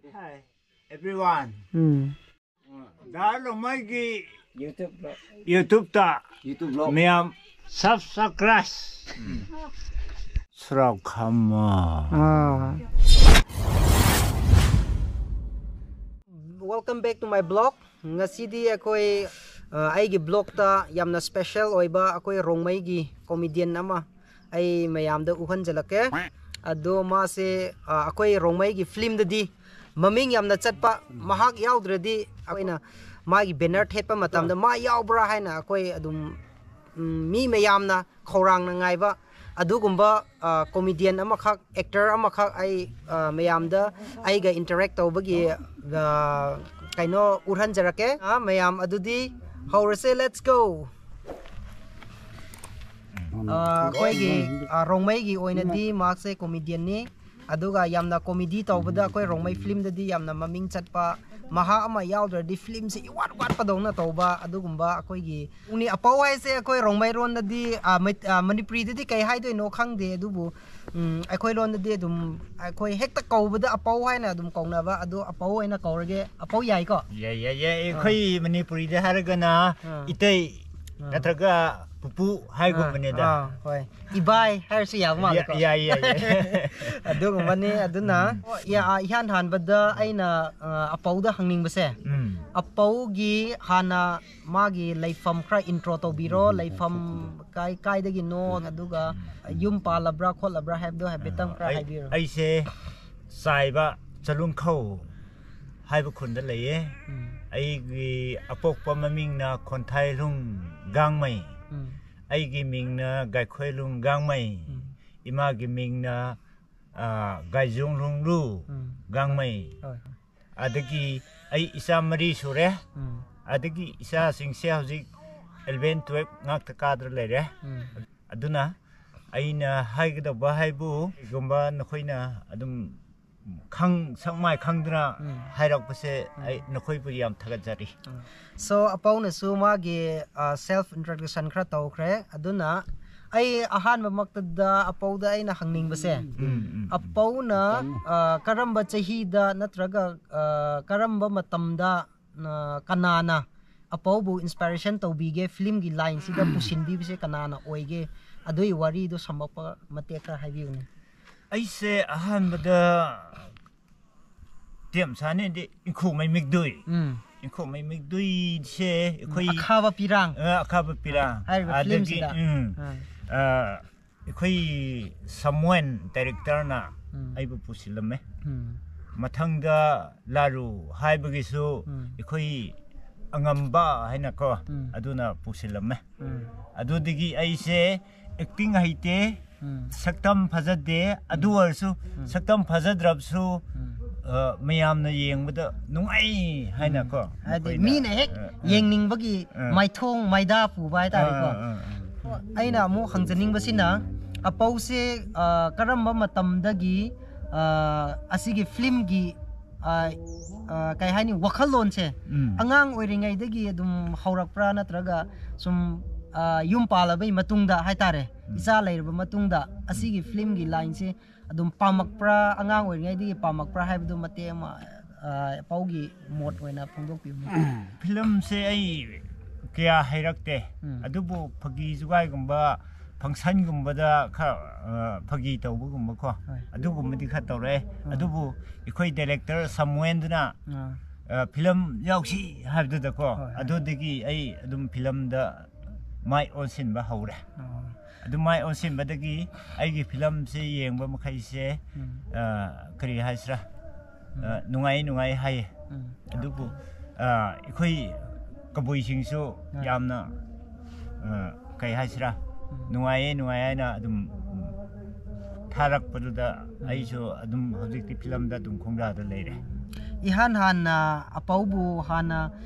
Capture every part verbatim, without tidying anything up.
Hi, everyone. ꯎꯝ꯫ ꯗꯥ ꯂꯣꯃꯩꯒꯤ YouTube ꯇ ꯃꯌꯥꯝ subscribe ꯁꯨꯔꯥꯎ ꯈꯝꯃ꯫ Ah. Welcome back to my blog. ꯉꯁꯤꯗꯤ ꯑꯩꯈꯣꯏ, ꯑ, ꯑꯩꯒꯤ blog ꯇ ꯌꯥꯝꯅ special ꯑꯣꯏꯕ ꯑꯩꯈꯣꯏ ꯔꯣꯡꯃꯩꯒꯤ comedian ꯑꯃ ꯑꯩ ꯃꯌꯥꯝꯗ ꯎꯍꯟꯖꯜꯂꯛꯀꯦ꯫ ꯑꯗꯣ ꯃꯥꯁꯦ, ꯑ, ꯑꯩꯈꯣꯏ ꯔꯣꯡꯃꯩꯒꯤ film ꯗꯗꯤ ꯃꯃꯤꯡ ꯌꯥꯝꯅ ꯆꯠꯄ, ꯃꯍꯥꯛ ꯌꯥꯎꯗ꯭ꯔꯗꯤ ꯑꯩꯈꯣꯏꯅ ꯃꯥꯒꯤ banner ꯊꯦꯠꯄ ꯃꯇꯝꯗ ꯃꯥ ꯌꯥꯎꯕ꯭ꯔꯥ ꯍꯥꯏꯅ ꯑꯩꯈꯣꯏ ꯑꯗꯨꯝ, ꯎꯝ, ꯃꯤ ꯃꯌꯥꯝꯅ ꯈꯧꯔꯥꯡꯅ ꯉꯥꯏꯕ ꯑꯗꯨꯒꯨꯝꯕ, ꯑ, comedian ꯑꯃꯈꯛ, actor ꯑꯃꯈꯛ ꯑꯩ, ꯑ, ꯃꯌꯥꯝꯗ ꯑꯩꯒ interact ꯇꯧꯕꯒꯤ, ꯑ, ꯀꯩꯅꯣ ꯎꯠꯍꯟꯖꯔꯛꯀꯦ꯫ ꯑ, ꯃꯌꯥꯝ ꯑꯗꯨꯗꯤ ꯍꯧꯔꯁꯦ, let's go꯫ ꯑ, ꯑꯩꯈꯣꯏꯒꯤ, ꯑ, ꯔꯣꯡꯃꯩꯒꯤ ꯑꯣꯏꯅꯗꯤ ꯃꯍꯥꯛꯁꯦ comedian ꯅꯤ꯫ ꯑꯗꯨꯒ ꯌꯥꯝꯅ comedy ꯇꯧꯕꯗ ꯑꯩꯈꯣꯏ ꯔꯣꯡꯃꯩ film ꯗꯗꯤ ꯌꯥꯝꯅ ꯃꯃꯤꯡ ꯆꯠꯄ, ꯃꯍꯥꯛ ꯑꯃ ꯌꯥꯎꯗ꯭ꯔꯗꯤ film ꯁꯦ ꯏꯋꯥꯠ ꯋꯥꯠꯄꯗꯧꯅ ꯇꯧꯕ ꯑꯗꯨꯒꯨꯝꯕ ꯑꯩꯈꯣꯏꯒꯤ ꯄꯨꯡꯅꯤ ꯑꯄꯧ ꯍꯥꯏꯁꯦ ꯑꯩꯈꯣꯏ ꯔꯣꯡꯃꯩꯔꯣꯟꯗꯗꯤ, ꯑ, ꯃꯩ-, ꯑ, ꯃꯅꯤꯄꯨꯔꯤꯗꯗꯤ ꯀꯩ ꯍꯥꯏꯗꯣꯏꯅꯣ ꯈꯪꯗꯦ, ꯑꯗꯨꯕꯨ, ꯎꯝ, ꯑꯩꯈꯣꯏ ꯂꯣꯟꯗꯗꯤ ꯑꯗꯨꯝ ꯑꯩꯈꯣꯏ ꯍꯦꯛꯇ ꯀꯧꯕꯗ ꯑꯄꯧ ꯍꯥꯏꯅ ꯑꯗꯨꯝ ꯀꯧꯅꯕ, ꯑꯗꯣ ꯑꯄꯧ ꯑꯣꯏꯅ ꯀꯧꯔꯒꯦ꯫ ꯑꯄꯧ ꯌꯥꯏꯀꯣ? ꯌꯥꯏ, ꯌꯥꯏ, ꯌꯥꯏ꯫ ꯑꯥ꯫ ꯑꯩꯈꯣꯏ ꯃꯅꯤꯄꯨꯔꯤꯗ ꯍꯥꯏꯔꯒꯅ ꯑꯥ꯫ ꯏꯇꯩ ꯑꯥ꯫ ꯅꯠꯇ꯭ꯔꯒ ꯄꯨꯄꯨ ꯍꯥꯏꯒꯨꯝꯕꯅꯤꯗ꯫ ꯑꯥ, ꯑꯥ, ꯍꯣꯏ꯫ ꯏꯕꯥꯏ ꯍꯥꯏꯔꯁꯨ ꯌꯥꯕ ꯃꯥꯜꯂꯦꯀꯣ? ꯌꯥꯏ, ꯌꯥꯏ, ꯌꯥꯏ꯫ ꯑꯗꯨꯒꯨꯝꯕꯅꯤ꯫ ꯑꯗꯨꯅ, ꯎꯝ꯫ ꯌꯥ-, ꯏꯍꯥꯟ ꯍꯥꯟꯕꯗ ꯑꯩꯅ, ꯑ, ꯑꯄꯧꯗ ꯍꯪꯅꯤꯡꯕꯁꯦ, ꯎꯝ꯫ ꯑꯄꯧꯒꯤ ꯍꯥꯟꯅ ꯃꯥꯒꯤ ꯂꯩꯐꯝ ꯈꯔ intro ꯇꯧꯕꯤꯔꯣ, ꯂꯩꯐꯝ ꯀꯥꯏ, ꯀꯥꯏꯗꯒꯤꯅꯣ, ꯑꯗꯨꯒ ꯌꯨꯝ ꯄꯥꯜꯂꯕ꯭ꯔꯥ ꯈꯣꯠꯂꯕ꯭ꯔꯥ ꯍꯥꯏꯕꯗꯣ ꯍꯥꯏꯐꯦꯠꯇꯪ ꯈꯔ ꯑꯩ, ꯍꯥꯏꯕꯤꯔꯣ꯫ ꯑꯩꯁꯦ ꯆꯥꯏꯕ ꯆꯂꯨꯡꯈꯧ ꯍꯥꯏꯕ ꯈꯨꯟꯗ ꯂꯩꯌꯦ꯫ ꯎꯝ꯫ ꯑꯩꯒꯤ ꯑꯄꯣꯛꯄ ꯃꯃꯤꯡꯅ ꯈꯣꯟꯊꯥꯏꯂꯨꯡ ꯒꯥꯡꯃꯩ꯫ ꯎꯝ꯫ ꯑꯩꯒꯤ ꯃꯤꯡꯅ ꯒꯥꯏꯈꯣꯏꯂꯨꯡ ꯒꯥꯡꯃꯩ꯫ ꯎꯝ꯫ ꯏꯃꯥꯒꯤ ꯃꯤꯡꯅ, ꯑ, ꯒꯥꯏꯖꯨꯡꯂꯨꯡꯂꯨ ꯎꯝ꯫ ꯒꯥꯡꯃꯩ꯫ ꯍꯣꯏ, ꯍꯣꯏ꯫ ꯑꯗꯒꯤ ꯑꯩ ꯏꯆꯥ ꯃꯔꯤ ꯁꯨꯔꯦ꯫ ꯎꯝ꯫ ꯑꯗꯒꯤ ꯏꯆꯥꯁꯤꯡꯁꯦ ꯍꯧꯖꯤꯛ eleven, twelve ꯉꯥꯛꯇ ꯀꯥꯗ꯭ꯔ ꯂꯩꯔꯦ꯫ ꯎꯝ꯫ ꯑꯗꯨꯅ ꯑꯩꯅ ꯍꯥꯏꯒꯗꯧꯕ ꯍꯥꯏꯕꯨ, ꯀꯩꯒꯨꯝꯕ ꯅꯈꯣꯏꯅ ꯑꯗꯨꯝ ꯈꯪ-, ꯁꯛ ꯃꯥꯏ ꯈꯪꯗꯅ ꯎꯝ꯫ ꯍꯥꯏꯔꯛꯄꯁꯦ, ꯎꯝ꯫ ꯑꯩ ꯅꯈꯣꯏꯕꯨ ꯌꯥꯝ ꯊꯥꯒꯠꯆꯔꯤ꯫ ꯎꯝ꯫ So, ꯑꯄꯧꯅꯁꯨ ꯃꯥꯒꯤ, ꯑ, self introduction ꯈꯔ ꯇꯧꯈ꯭ꯔꯦ꯫ ꯑꯗꯨꯅ ꯑꯩ ꯑꯍꯥꯟꯕꯃꯛꯇꯗ ꯑꯄꯧꯗ ꯑꯩꯅ ꯍꯪꯅꯤꯡꯕꯁꯦ, ꯎꯝ, ꯎꯝ. ꯑꯄꯧꯅ ꯑ, ꯀꯔꯝꯕ ꯆꯍꯤꯗ ꯅꯠꯇ꯭ꯔꯒ ꯑ, ꯀꯔꯝꯕ ꯃꯇꯝꯗ ꯑ, ꯀꯅꯥꯅ ꯑꯄꯧꯕꯨ ꯏꯟꯁꯄꯥꯏꯔꯦꯁꯟ ꯇꯧꯕꯤꯒꯦ? ꯐꯤꯂꯝꯒꯤ ꯂꯥꯏꯟꯁꯤꯗ ꯄꯨꯁꯤꯟꯕꯤꯕꯁꯦ ꯀꯅꯥꯅ ꯑꯣꯏꯒꯦ? ꯑꯗꯨꯒꯤ ꯋꯥꯔꯤꯗꯣ ꯁꯝꯂꯞꯄ ꯃꯇꯦꯛ ꯈꯔ ꯍꯥꯏꯕꯤꯌꯨꯅꯦ꯫ ꯑꯩꯁꯦ ꯑꯍꯥꯟꯕꯗ ꯇꯦꯝ ꯁꯥꯅꯤꯗꯤ ꯏꯪꯈꯣꯛꯃꯩ ꯃꯤꯒꯗꯨꯏ꯫ ꯎꯝ ꯏꯪꯈꯣꯛꯃꯩ ꯃꯤꯒꯗꯨꯏꯁꯦ ꯑꯩꯈꯣꯏ ꯑꯈꯥꯕ ꯄꯤꯔꯥꯡ ꯑ, ꯑꯈꯥꯕ ꯄꯤꯔꯥꯡ꯫ ꯍꯥꯏꯔꯤꯕ ꯑꯗꯒꯤ, ꯐꯤꯂꯝꯁꯤꯗ꯫ ꯎꯝ, ꯑꯥ꯫ ꯑ, ꯑꯩꯈꯣꯏ ꯁꯃꯨꯑꯦꯟ ꯗꯥꯏꯔꯦꯛꯇꯔꯅ ꯎꯝ꯫ ꯑꯩꯕꯨ ꯄꯨꯁꯤꯜꯂꯝꯃꯦ꯫ ꯎꯝ ꯃꯊꯪꯗ ꯂꯥꯔꯨ ꯍꯥꯏꯕꯒꯤꯁꯨ ꯎꯝ꯫ ꯑꯩꯈꯣꯏ ꯑꯉꯝꯕ ꯍꯥꯏꯅꯀꯣ, ꯎꯝ꯫ ꯑꯗꯨꯅ ꯄꯨꯁꯤꯜꯂꯝꯃꯦ꯫ ꯎꯝ ꯑꯗꯨꯗꯒꯤ ꯑꯩꯁꯦ ꯑꯦꯛꯇꯤꯡ ꯍꯩꯇꯦ, ꯎꯝ ꯁꯛꯇꯝ ꯐꯖꯗꯦ, ꯑꯗꯨ ꯑꯣꯏꯔꯁꯨ ꯁꯛꯇꯝ ꯐꯖꯗ꯭ꯔꯕꯁꯨ ꯎꯝ ꯑ, ꯃꯌꯥꯝꯅ ꯌꯦꯡꯕꯗ ꯅꯨꯡꯉꯥꯏ ꯍꯥꯏꯅꯀꯣ꯫ ꯍꯥꯏꯗꯤ ꯃꯈꯣꯏꯅ, ꯃꯤꯅ ꯍꯦꯛ ꯑ, ꯌꯦꯡꯅꯤꯡꯕꯒꯤ ꯑ꯫ ꯃꯥꯏꯊꯣꯡ ꯃꯥꯏꯗꯥ ꯄꯨꯕ ꯍꯥꯏꯇꯥꯔꯦꯀꯣ꯫ ꯑ, ꯑ, ꯑ, ꯑ꯫ ꯑꯩꯅ ꯑꯃꯨꯛ ꯍꯪꯖꯅꯤꯡꯕꯁꯤꯅ, ꯑꯄꯧꯁꯦ ꯑ, ꯀꯔꯝꯕ ꯃꯇꯝꯗꯒꯤ ꯑ, ꯑꯁꯤꯒꯤ ꯐꯤꯂꯝꯒꯤ ꯑ, ꯑ, ꯀꯩ ꯍꯥꯏꯅꯤ, ꯋꯥꯈꯜꯂꯣꯟꯁꯦ ꯎꯝ꯫ ꯑꯉꯥꯡ ꯑꯣꯏꯔꯤꯉꯩꯗꯒꯤ ꯑꯗꯨꯝ ꯍꯧꯔꯛꯄ꯭ꯔꯥ, ꯅꯠꯇ꯭ꯔꯒ ꯁꯨꯝ ꯑ, ꯌꯨꯝ ꯄꯥꯜꯂꯕꯩ ꯃꯇꯨꯡꯗ ꯍꯥꯏꯇꯥꯔꯦ, ꯏꯆꯥ ꯂꯩꯔꯕ ꯃꯇꯨꯡꯗ ꯑꯁꯤꯒꯤ ꯐꯤꯂꯝꯒꯤ ꯂꯥꯏꯟꯁꯦ ꯑꯗꯨꯝ ꯄꯥꯝꯃꯛꯄ꯭ꯔꯥ, ꯑꯉꯥꯡ ꯑꯣꯏꯔꯤꯉꯩꯗꯒꯤ ꯄꯥꯝꯃꯛꯄ꯭ꯔꯥ ꯍꯥꯏꯕꯗꯨ ꯃꯇꯦꯛ ꯑꯃ ꯑ, ꯄꯥꯎꯒꯤ ꯃꯣꯠ ꯑꯣꯏꯅ ꯐꯣꯡꯗꯣꯛꯄꯤꯌꯨꯅꯦ꯫ ꯐꯤꯂꯝꯁꯦ ꯑꯩ ꯀꯌꯥ ꯍꯩꯔꯛꯇꯦ꯫ ꯎꯝ꯫ ꯑꯗꯨꯕꯨ ꯐꯥꯒꯤ ꯖꯨꯒꯥꯏꯒꯨꯝꯕ, ꯐꯪꯁꯟꯒꯨꯝꯕꯗ ꯈꯔ ꯑ, ꯐꯥꯒꯤ ꯇꯧꯕꯒꯨꯝꯕꯀꯣ, ꯍꯣꯏ꯫ ꯑꯗꯨꯒꯨꯝꯕꯗꯤ ꯈꯔ ꯇꯧꯔꯛꯑꯦ꯫ ꯎꯝ꯫ ꯑꯗꯨꯕꯨ ꯑꯩꯈꯣꯏ ꯗꯥꯏꯔꯦꯛꯇꯔ ꯁꯃꯨꯑꯦꯟꯗꯨꯅ ꯑꯥ꯫ ꯑ, ꯐꯤꯂꯝ ꯌꯥꯎꯁꯤ ꯍꯥꯏꯕꯗꯨꯗꯀꯣ, ꯍꯣꯏ, ꯍꯣꯏ꯫ ꯑꯗꯨꯗꯒꯤ ꯑꯩ ꯑꯗꯨꯝ ꯐꯤꯂꯝꯗ ꯃꯥꯏ ꯑꯣꯟꯁꯤꯟꯕ ꯍꯧꯔꯦ꯫ ꯑꯣ꯫ ꯑꯗꯨ ꯃꯥꯏ ꯑꯣꯟꯁꯤꯟꯕꯗꯒꯤ ꯑꯩꯒꯤ ꯐꯤꯂꯝꯁꯦ ꯌꯦꯡꯕ ꯃꯈꯩꯁꯦ ꯎꯝ꯫ ꯑ, ꯀꯔꯤ ꯍꯥꯏꯁꯤꯔꯥ, ꯑ, ꯅꯨꯡꯉꯥꯏ ꯅꯨꯡꯉꯥꯏ ꯍꯥꯏꯌꯦ꯫ ꯎꯝ꯫ ꯑꯗꯨꯕꯨ ꯑ, ꯑꯩꯈꯣꯏ ꯀꯕꯨꯏꯁꯤꯡꯁꯨ ꯍꯣꯏ꯫ ꯌꯥꯝꯅ ꯑ, ꯀꯩ ꯍꯥꯏꯁꯤꯔꯥ, ꯎꯝ꯫ ꯅꯨꯡꯉꯥꯏꯌꯦ ꯅꯨꯡꯉꯥꯏꯌꯦ ꯍꯥꯏꯅ ꯑꯗꯨꯝ ꯊꯥꯔꯛꯄꯗꯨꯗ ꯑꯩꯁꯨ ꯑꯗꯨꯝ ꯍꯧꯖꯤꯛꯇꯤ ꯐꯤꯂꯝꯗ ꯑꯗꯨꯝ ꯈꯣꯡꯗꯥꯗ ꯂꯩꯔꯦ꯫ ꯏꯍꯥꯟ ꯍꯥꯟꯅ ꯑꯄꯧꯕꯨ ꯍꯥꯟꯅ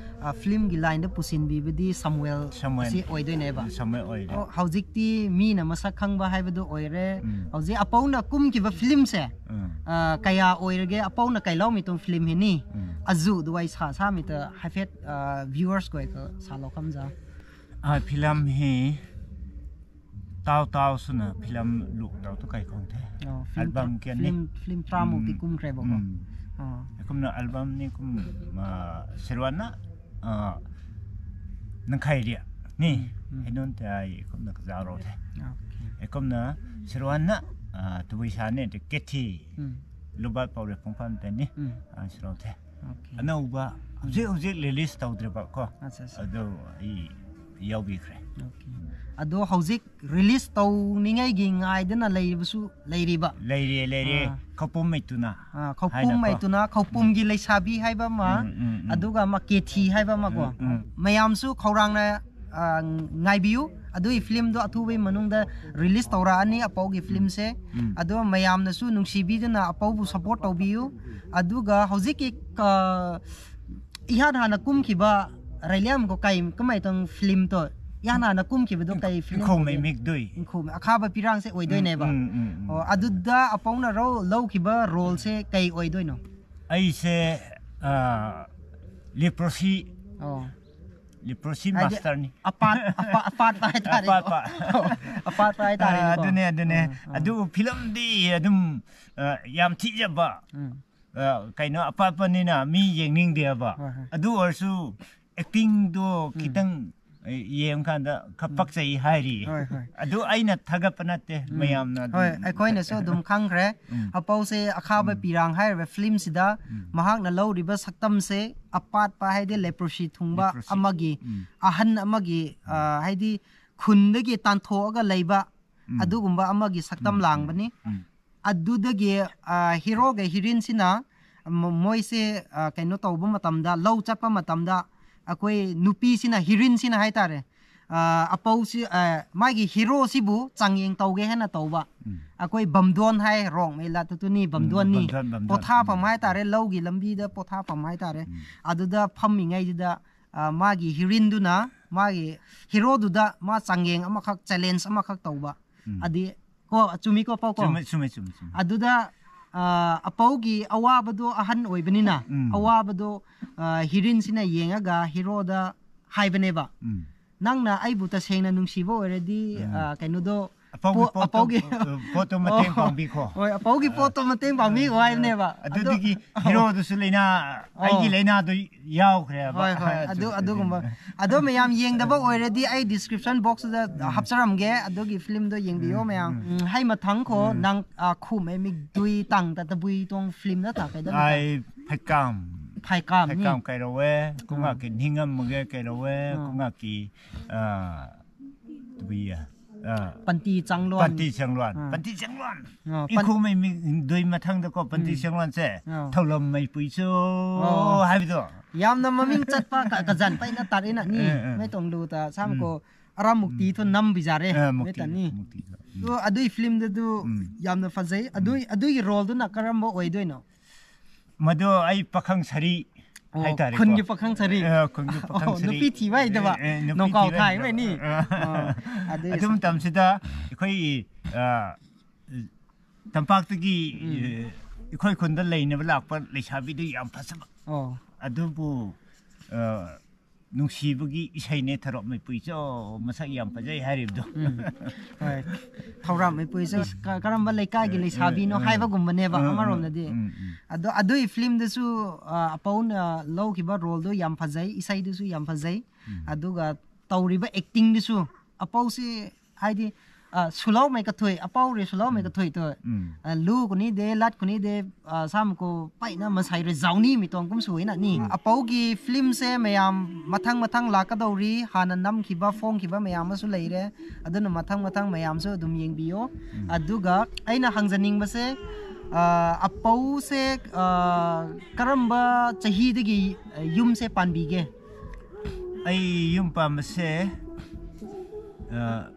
ꯑ, ꯐꯤꯂꯝꯒꯤ ꯂꯥꯏꯟꯗ ꯄꯨꯁꯤꯟꯕꯤꯕꯗꯤ ꯁꯃꯨꯑꯦꯜ ꯁꯃꯨꯑꯦꯜ꯫ ꯑꯁꯤ ꯑꯣꯏꯗꯣꯏꯅꯦꯕ꯫ ꯁꯃꯨꯑꯦꯜ ꯑꯣꯏꯔꯦ꯫ ꯑꯣ, ꯍꯧꯖꯤꯛꯇꯤ ꯃꯤꯅ ꯃꯁꯛ ꯈꯪꯕ ꯍꯥꯏꯕꯗꯨ ꯑꯣꯏꯔꯦ꯫ ꯎꯝ꯫ ꯍꯧꯖꯤꯛ ꯑꯄꯧꯅ ꯀꯨꯝꯈꯤꯕ ꯐꯤꯂꯝꯁꯦ ꯎꯝ꯫ ꯑ, ꯀꯌꯥ ꯑꯣꯏꯔꯒꯦ? ꯑꯄꯧꯅ ꯀꯩꯂꯧꯃꯤꯇꯨꯡ ꯐꯤꯂꯝ ꯍꯦꯅꯤ꯫ ꯎꯝ꯫ ꯑꯖꯨ ꯑꯗꯨꯋꯥꯏ ꯁꯥ ꯁꯥꯃꯤꯇ ꯍꯥꯏꯐꯦꯠ, ꯑ, viewers ꯀꯣꯏ ꯁꯥꯂꯣ ꯈꯝꯖ꯫ ꯑ, ꯐꯤꯂꯝ ꯍꯤ ꯇꯥꯎ ꯇꯥꯎ ꯁꯨꯅ ꯐꯤꯂꯝ ꯂꯨꯛ ꯇꯧ ꯇꯨ ꯀꯩ ꯈꯣꯡꯊꯦ꯫ ꯑꯣ, ꯐꯤꯂꯝ ꯑꯦꯜꯕꯝ ꯀꯌꯥꯅꯤ? ꯐꯤꯂꯝ ꯐꯤꯂꯝ ꯇꯔꯥꯃꯨꯛꯇꯤ ꯎꯝ, ꯀꯨꯝꯈ꯭ꯔꯦꯕꯀꯣ꯫ ꯎꯝ꯫ ꯑꯣ꯫ ꯑꯩꯈꯣꯏꯅ ꯑꯦꯜꯕꯝꯅꯤ ꯀꯨꯝ ꯁꯤꯔꯋꯥꯟꯅ ꯅꯪꯈꯥꯏꯔꯤ ꯅꯤ꯫ ꯎꯝ꯫ ꯍꯩꯅꯣꯟ ꯇꯥꯏ ꯑꯩꯈꯣꯏꯅ ꯀꯖꯥꯔꯣꯗꯦ꯫ ꯑꯣꯀꯦ꯫ ꯑꯩꯈꯣꯏꯅ ꯁꯤꯔꯋꯥꯟꯅ ꯇꯨꯕꯩꯁꯥꯅꯦ ꯀꯦꯊꯤ ꯎꯝ꯫ ꯂꯨꯕꯥꯠ ꯄꯥꯎꯔꯦ ꯄꯨꯡꯐꯝ ꯇꯅꯤ꯫ ꯎꯝ꯫ ꯁꯤꯔꯣꯗꯦ꯫ ꯑꯣꯀꯦ꯫ ꯑꯅꯧꯕ ꯍꯧꯖꯤꯛ ꯍꯧꯖꯤꯛ ꯔꯤꯂꯤꯁ ꯇꯧꯗ꯭ꯔꯤꯕ ꯀꯣ꯫ ꯑꯠꯆꯥ, ꯑꯠꯆꯥ꯫ ꯑꯗꯨ ꯑꯩ ꯌꯥꯎꯕꯤꯈ꯭ꯔꯦ꯫ ꯑꯣꯀꯦ꯫ ꯑꯗꯣ ꯍꯧꯖꯤꯛ ꯔꯤꯂꯤꯁ ꯇꯧꯅꯤꯡꯉꯥꯏꯒꯤ ꯉꯥꯏꯗꯅ ꯂꯩꯕꯁꯨ ꯂꯩꯔꯤꯕ꯫ ꯂꯩꯔꯤꯌꯦ ꯂꯩꯔꯤꯌꯦ꯫ ꯑꯥ꯫ ꯈꯧꯄꯨꯝ ꯃꯩꯇꯨꯅ꯫ ꯑꯥ, ꯈꯧꯄꯨꯝ ꯍꯥꯏꯅꯀꯣ꯫ ꯃꯩꯇꯨꯅ ꯈꯧꯄꯨꯝꯒꯤ ꯂꯩꯁꯥꯕꯤ ꯍꯥꯏꯕ ꯑꯃ, ꯎꯝ, ꯎꯝ, ꯎꯝ꯫ ꯑꯗꯨꯒ ꯑꯃ ꯀꯦꯊꯤ ꯍꯥꯏꯕ ꯑꯃꯀꯣ꯫ ꯎꯝ, ꯎꯝ꯫ ꯃꯌꯥꯝꯁꯨ ꯈꯧꯔꯥꯡꯅ, ꯑꯥ, ꯉꯥꯏꯕꯤꯌꯨ꯫ ꯑꯗꯨꯒꯤ ꯐꯤꯂꯝꯗꯣ ꯑꯊꯨꯕꯩ ꯃꯅꯨꯡꯗ ꯔꯤꯂꯤꯁ ꯇꯧꯔꯛꯑꯅꯤ, ꯑꯄꯧꯒꯤ ꯐꯤꯂꯝꯁꯦ꯫ ꯎꯝ꯫ ꯑꯗꯣ ꯃꯌꯥꯝꯅꯁꯨ ꯅꯨꯡꯁꯤꯕꯤꯗꯨꯅ ꯑꯄꯧꯕꯨ ꯁꯞꯄꯣꯔꯠ ꯇꯧꯕꯤꯌꯨ꯫ ꯑꯗꯨꯒ ꯍꯧꯖꯤꯛꯀꯤ, ꯑꯥ, ꯏꯍꯥꯟ ꯍꯥꯟꯅ ꯀꯨꯝꯈꯤꯕ ꯔꯥꯏꯂꯤꯌꯥꯝꯒꯣ ꯀꯩ ꯀꯃꯥꯏ ꯇꯧ ꯐꯤꯂꯝꯗꯣ? ꯏꯍꯥꯟ ꯍꯥꯟꯅ ꯀꯨꯝꯈꯤꯕꯗꯣ ꯀꯩ ꯐꯤꯂꯝ ꯏꯪꯈꯣꯜ ꯑꯣꯏꯒꯦ? ꯃꯩꯃꯤꯛꯗꯨꯏ꯫ ꯏꯪꯈꯣꯜ ꯑꯈꯥꯕ ꯄꯤꯔꯥꯡꯁꯦ ꯑꯣꯏꯗꯣꯏꯅꯦꯕ꯫ ꯎꯝ, ꯎꯝ, ꯎꯝ, ꯎꯝ꯫ ꯑꯣ, ꯑꯗꯨꯗ ꯑꯄꯧꯅ ꯔꯣ-, ꯂꯧꯈꯤꯕ ꯔꯣꯜꯁꯦ ꯀꯩ ꯑꯣꯏꯗꯣꯏꯅꯣ? ꯑꯩꯁꯦ ꯂꯤꯄ꯭ꯔꯣꯁꯤ ꯑꯣ꯫ ꯂꯤꯄ꯭ꯔꯣꯁꯤ ꯍꯥꯏꯗꯤ ꯃꯥꯁꯇꯔꯅꯤ꯫ ꯑꯄꯥꯠ-, ꯑꯄꯥ-, ꯑꯄꯥꯠꯄ ꯍꯥꯏꯇꯥꯔꯦ꯫ ꯑꯄꯥꯠꯄ꯫ ꯑꯄꯥꯠꯄ ꯍꯥꯏꯇꯥꯔꯦ꯫ ꯑꯥ, ꯑꯗꯨꯅꯦ ꯑꯗꯨꯅꯦ꯫ ꯑꯥ, ꯑꯥ꯫ ꯑꯗꯨꯕꯨ ꯐꯤꯂꯝꯗꯤ ꯑꯗꯨꯝ ꯑꯥ, ꯌꯥꯝ ꯊꯤꯖꯕ ꯎꯝ꯫ ꯑꯥ, ꯀꯩꯅꯣ ꯑꯄꯥꯠꯄꯅꯤꯅ ꯃꯤ ꯌꯦꯡꯅꯤꯡꯗꯦꯕ꯫ ꯍꯣꯏ, ꯍꯣꯏ꯫ ꯑꯗꯨ ꯑꯣꯏꯔꯁꯨ ꯑꯦꯛꯇꯤꯡꯗꯣ ꯈꯤꯇꯪ ꯑꯦ, ꯌꯦꯡꯀꯥꯟꯗ ꯈꯔ ꯄꯛꯆꯩ ꯍꯥꯏꯔꯤ꯫ ꯍꯣꯏ, ꯍꯣꯏ꯫ ꯑꯗꯨ ꯑꯩꯅ ꯊꯥꯒꯠꯄ ꯅꯠꯇꯦ, ꯃꯌꯥꯝꯅ ꯑꯗꯨꯝ ꯍꯣꯏ, ꯑꯩꯈꯣꯏꯅꯁꯨ ꯑꯗꯨꯝ ꯈꯪꯈ꯭ꯔꯦ꯫ ꯎꯝ꯫ ꯑꯄꯧꯁꯦ ꯑꯈꯥꯕ ꯄꯤꯔꯥꯡ ꯍꯥꯏꯔꯤꯕ ꯐꯤꯂꯝꯁꯤꯗ ꯃꯍꯥꯛꯅ ꯂꯧꯔꯤꯕ ꯁꯛꯇꯝꯁꯦ ꯑꯄꯥꯠꯄ ꯍꯥꯏꯗꯤ ꯂꯦꯄ꯭ꯔꯣꯁꯤ ꯊꯨꯡꯕ ꯂꯦꯄ꯭ꯔꯣꯁꯤ꯫ ꯑꯃꯒꯤ ꯎꯝ꯫ ꯑꯍꯟ ꯑꯃꯒꯤ, ꯑ, ꯍꯥꯏꯗꯤ ꯈꯨꯟꯗꯒꯤ ꯇꯥꯟꯊꯣꯛꯑꯒ ꯂꯩꯕ ꯎꯝ꯫ ꯑꯗꯨꯒꯨꯝꯕ ꯑꯃꯒꯤ ꯁꯛꯇꯝ ꯎꯝ, ꯂꯥꯡꯕꯅꯤ꯫ ꯎꯝ꯫ ꯑꯗꯨꯗꯒꯤ, ꯑ, ꯍꯤꯔꯣꯒ ꯍꯤꯔꯤꯟꯁꯤꯅ ꯃ-, ꯃꯣꯏꯁꯦ, ꯑ, ꯀꯩꯅꯣ ꯇꯧꯕ ꯃꯇꯝꯗ, ꯂꯧ ꯆꯠꯄ ꯃꯇꯝꯗ ꯑꯩꯈꯣꯏ ꯅꯨꯄꯤꯁꯤꯅ, ꯍꯤꯔꯤꯟꯁꯤꯅ ꯍꯥꯏꯇꯥꯔꯦ, ꯑ, ꯑꯄꯧꯁꯤ, ꯑ, ꯃꯥꯒꯤ ꯍꯤꯔꯣꯁꯤꯕꯨ ꯆꯥꯡꯌꯦꯡ ꯇꯧꯒꯦ ꯍꯥꯏꯅ ꯇꯧꯕ꯫ ꯎꯝ꯫ ꯑꯩꯈꯣꯏ ꯕꯝꯗꯣꯟ ꯍꯥꯏ, ꯔꯣꯡꯃꯩ ꯂꯥꯠꯇꯨꯅꯤ, ꯕꯝꯗꯣꯟꯅꯤ꯫ ꯕꯝꯗꯣꯟ, ꯕꯝꯗꯣꯟ꯫ ꯄꯣꯊꯥꯐꯝ ꯎꯝ꯫ ꯍꯥꯏꯇꯥꯔꯦ, ꯂꯧꯒꯤ ꯂꯝꯕꯤꯗ ꯄꯣꯊꯥꯐꯝ ꯍꯥꯏꯇꯥꯔꯦ꯫ ꯎꯝ꯫ ꯑꯗꯨꯗ ꯐꯝꯃꯤꯉꯩꯁꯤꯗ, ꯑ, ꯃꯥꯒꯤ ꯍꯤꯔꯤꯟꯗꯨꯅ ꯃꯥꯒꯤ ꯍꯤꯔꯣꯗꯨꯗ ꯃꯥ ꯆꯥꯡꯌꯦꯡ ꯑꯃꯈꯛ, ꯆꯦꯂꯦꯟꯖ ꯑꯃꯈꯛ ꯇꯧꯕ꯫ ꯎꯝ꯫ ꯑꯗꯤ, ꯀꯣ, ꯆꯨꯝꯃꯤꯀꯣ, ꯄꯥꯎ ꯀꯣ? ꯆꯨꯝꯃꯦ, ꯆꯨꯝꯃꯦ, ꯆꯨꯝꯃꯦ, ꯆꯨꯝꯃꯦ꯫ ꯑꯗꯨꯗ, ꯑ, ꯑꯄꯧꯒꯤ ꯑꯋꯥꯕꯗꯣ ꯑꯍꯟ ꯑꯣꯏꯕꯅꯤꯅ, ꯎꯝ꯫ ꯑꯋꯥꯕꯗꯣ, ꯑ, ꯍꯤꯔꯤꯟꯁꯤꯅ ꯌꯦꯡꯉꯒ ꯍꯤꯔꯣꯗ ꯍꯥꯏꯕꯅꯦꯕ꯫ ꯎꯝ꯫ ꯅꯪꯅ ꯑꯩꯕꯨ ꯇꯁꯦꯡꯅ ꯅꯨꯡꯁꯤꯕ ꯑꯣꯏꯔꯗꯤ, ꯎꯝ. ꯑ, ꯀꯩꯅꯣꯗꯣ, ꯑꯄꯧꯒꯤ ꯄꯣ- ꯄꯣꯠꯇꯣ, ꯑꯄꯧꯒꯤ ꯑ, ꯄꯣꯠꯇꯣ ꯃꯇꯦꯡ ꯑꯣ, ꯄꯥꯡꯕꯤꯈꯣ. ꯍꯣꯏ, ꯑꯄꯧꯒꯤ ꯄꯣꯠꯇꯣ ꯃꯇꯦꯡ ꯄꯥꯡꯕꯤꯈꯣ ꯍꯥꯏꯕꯅꯦꯕ. ꯑꯗꯣ- ꯑꯗꯨꯗꯒꯤ ꯍꯤꯔꯣꯗꯨꯁꯨ ꯂꯩꯅꯥ, ꯑꯣ. ꯑꯩꯒꯤ ꯂꯩꯅꯥꯗꯣ ꯌꯥꯎꯈ꯭ꯔꯦꯕ. ꯍꯣꯏ, ꯍꯣꯏ, ꯑꯗꯨ, ꯆꯨꯝꯃꯦ, ꯑꯗꯨꯒꯨꯝꯕ. ꯆꯨꯝꯃꯦ. ꯑꯗꯣ ꯃꯌꯥꯝ ꯌꯦꯡꯗꯕ ꯑꯣꯏꯔꯗꯤ ꯑꯩ description boxꯇꯨꯗ ꯍꯥꯞꯆꯔꯝꯒꯦ, ꯑꯗꯨꯒꯤ filmꯗꯣ ꯌꯦꯡꯕꯤꯌꯣ ꯎꯝ, ꯃꯌꯥꯝ. ꯎꯝ. ꯎꯝ, ꯍꯩ ꯃꯊꯪ ꯈꯣ, ꯎꯝ. ꯅꯪ, ꯑ, ꯈꯨ ꯃꯦ ꯃꯤꯛ ꯗꯨꯏ ꯇꯥꯡ ꯇ ꯇꯕꯨꯏ ꯇꯣꯡ filmꯗ ꯇꯥ ꯀꯩꯗ ꯅꯪ ꯇꯥ? ꯑꯩ ꯐꯩꯀꯥꯝ. ꯐꯩꯀꯥꯝꯅꯤ. ꯐꯩꯀꯥꯝ ꯀꯩꯔꯧꯋꯦ, ꯀꯨꯡꯉꯥꯛꯀꯤ ꯅꯤꯡꯉꯝꯃꯒꯦ ꯀꯩꯔꯧꯋꯦ, ꯎꯝ. ꯀꯨꯡꯉꯥꯛꯀꯤ, ꯑ, ꯇꯕꯨꯏ, ꯑ, ꯄꯟꯇꯤ ꯆꯥꯡꯂꯣꯟ. ꯄꯟꯇꯤ ꯆꯦꯡꯂꯣꯟ. ꯑꯥ. ꯄꯟꯇꯤ ꯆꯦꯡꯂꯣꯟ. ꯑꯥ, ꯄꯟ- ꯏꯈꯣꯡ ꯃꯩ ꯃꯤꯛ ꯗꯨꯏ ꯃꯊꯪꯗꯀꯣ ꯄꯟꯇꯤ ꯎꯝ. ꯆꯦꯡꯂꯣꯟꯁꯦ ꯑꯥ. ꯊꯧꯂꯝ ꯃꯩ ꯄꯨꯏꯁꯨ ꯑꯣ. ꯍꯥꯏꯕꯗꯣꯣ. ꯌꯥꯝꯅ ꯃꯃꯤꯡ ꯆꯠꯄ ꯀ- ꯀꯖꯥꯟ ꯄꯩꯅ ꯇꯥꯔꯦꯅ ꯅꯤ. ꯑꯦ, ꯑꯦ. ꯃꯩ ꯇꯣꯡꯂꯨ ꯇ ꯁꯥꯝ ꯎꯝ. ꯀꯣ ꯑꯔꯥ ꯃꯨꯛꯇꯤ ꯊꯣ ꯅꯝ ꯕꯤꯖꯥꯔꯦ. ꯃꯩ ꯇꯅꯤ. ꯑꯗꯣ ꯑꯗꯨꯏ filmꯗꯨ ꯎꯝ. ꯌꯥꯝꯅ ꯐꯖꯩ. ꯑꯗꯨꯏ, ꯑꯗꯨꯒꯤ roleꯗꯨꯅ ꯀꯔꯝꯕ ꯑꯣꯏꯗꯣꯏꯅꯣ? ꯃꯗꯨ ꯑꯩ ꯄꯥꯈꯪ ꯁꯔꯤ ꯑꯣ, ꯍꯥꯏꯇꯥꯔꯦꯀꯣ. ꯈꯨꯟꯒꯤ ꯄꯥꯈꯪ ꯁꯔꯤ. ꯑꯦ, ꯈꯨꯟꯒꯤ ꯄꯥꯈꯪ ꯑꯣ, ꯁꯔꯤ. ꯅꯨꯄꯤ ꯊꯤꯕ ꯍꯩꯇꯕ. ꯑꯦ, ꯑꯦ, ꯅꯨꯄꯤ ꯅꯣꯡꯀꯥꯎ ꯊꯤꯕ ꯊꯥꯏ ꯍꯩꯇꯕ. ꯃꯩꯅꯤ. ꯑꯦ. ꯑꯣ, ꯑꯗꯨꯏ ꯑꯗꯨ ꯃꯇꯝꯁꯤꯗ ꯑꯩꯈꯣꯏ, ꯑ, ꯇꯝꯄꯥꯛꯇꯒꯤ, ꯎꯝ. ꯑꯦ, ꯑꯩꯈꯣꯏ ꯈꯨꯟꯗ ꯂꯩꯅꯕ ꯂꯥꯛꯄ ꯂꯩꯁꯥꯕꯤꯗꯨ ꯌꯥꯝ ꯐꯖꯕ. ꯑꯣ. ꯑꯗꯨꯕꯨ, ꯑ, ꯅꯨꯡꯁꯤꯕꯒꯤ ꯏꯁꯩꯅꯦ ꯊꯧꯔꯝ ꯃꯩꯄꯨꯏꯁꯨ ꯃꯁꯛ ꯌꯥꯝ ꯐꯖꯩ ꯍꯥꯏꯔꯤꯕꯗꯣ. ꯎꯝ. ꯍꯣꯏ. ꯊꯧꯔꯥꯝ ꯃꯩꯄꯨꯏꯁꯦ ꯀ-, ꯀꯔꯝꯕ ꯂꯩꯀꯥꯏꯒꯤ ꯎꯝ, ꯂꯩꯁꯥꯕꯤꯅꯣ ꯎꯝ, ꯍꯥꯏꯕꯒꯨꯝꯕꯅꯦꯕ ꯎꯝ, ꯑꯃꯔꯣꯝꯗꯗꯤ. ꯎꯝ, ꯎꯝ. ꯑꯗꯣ ꯑꯗꯨꯒꯤ filmꯗꯨꯁꯨ, ꯑ, ꯑꯄꯧꯅ ꯂꯧꯈꯤꯕ roleꯗꯨ ꯌꯥꯝ ꯐꯖꯩ, ꯏꯁꯩꯗꯨꯁꯨ ꯌꯥꯝ ꯐꯖꯩ. ꯎꯝ. ꯑꯗꯨꯒ ꯇꯧꯔꯤꯕ actingꯗꯨꯁꯨ ꯑꯄꯧꯁꯤ ꯍꯥꯏꯗꯤ, ꯑ, ꯁꯨꯂꯥꯎ ꯃꯩꯀꯊꯣꯏ, ꯑꯄꯧꯔꯦ ꯁꯨꯂꯥꯎ ꯃꯩꯀꯊꯣꯏ ꯇꯣ꯫ ꯎꯝ. ꯑ, ꯂꯨ ꯀꯨꯅꯤꯗꯦ, ꯂꯥꯠ ꯀꯨꯅꯤꯗꯦ, ꯑ, ꯁꯥꯝ ꯀꯣ ꯄꯥꯏꯅ ꯃꯁꯥꯏꯔꯦ ꯖꯥꯎꯅꯤ ꯃꯤꯇꯣꯡ ꯀꯨꯝ ꯁꯨꯏꯅ ꯅꯤ꯫ ꯑꯄꯧꯒꯤ filmꯁꯦ ꯃꯌꯥꯝ ꯃꯊꯪ ꯃꯊꯪ ꯂꯥꯛꯀꯗꯧꯔꯤ, ꯍꯥꯟꯅ ꯅꯝꯈꯤꯕ, ꯐꯣꯡꯈꯤꯕ ꯃꯌꯥꯝ ꯑꯃꯁꯨ ꯂꯩꯔꯦ꯫ ꯑꯗꯨꯅ ꯃꯊꯪ ꯃꯊꯪ ꯃꯌꯥꯝꯁꯨ ꯑꯗꯨꯝ ꯌꯦꯡꯕꯤꯌꯣ꯫ ꯑꯗꯨꯒ ꯑꯩꯅ ꯍꯪꯖꯅꯤꯡꯕꯁꯦ, ꯑ, ꯑꯄꯧꯁꯦ, ꯑ, ꯀꯔꯝꯕ ꯆꯍꯤꯗꯒꯤ, ꯑ, ꯌꯨꯝꯁꯦ ꯄꯥꯟꯕꯤꯒꯦ? ꯑꯩ ꯌꯨꯝ ꯄꯥꯟꯕꯁꯦ, ꯑ,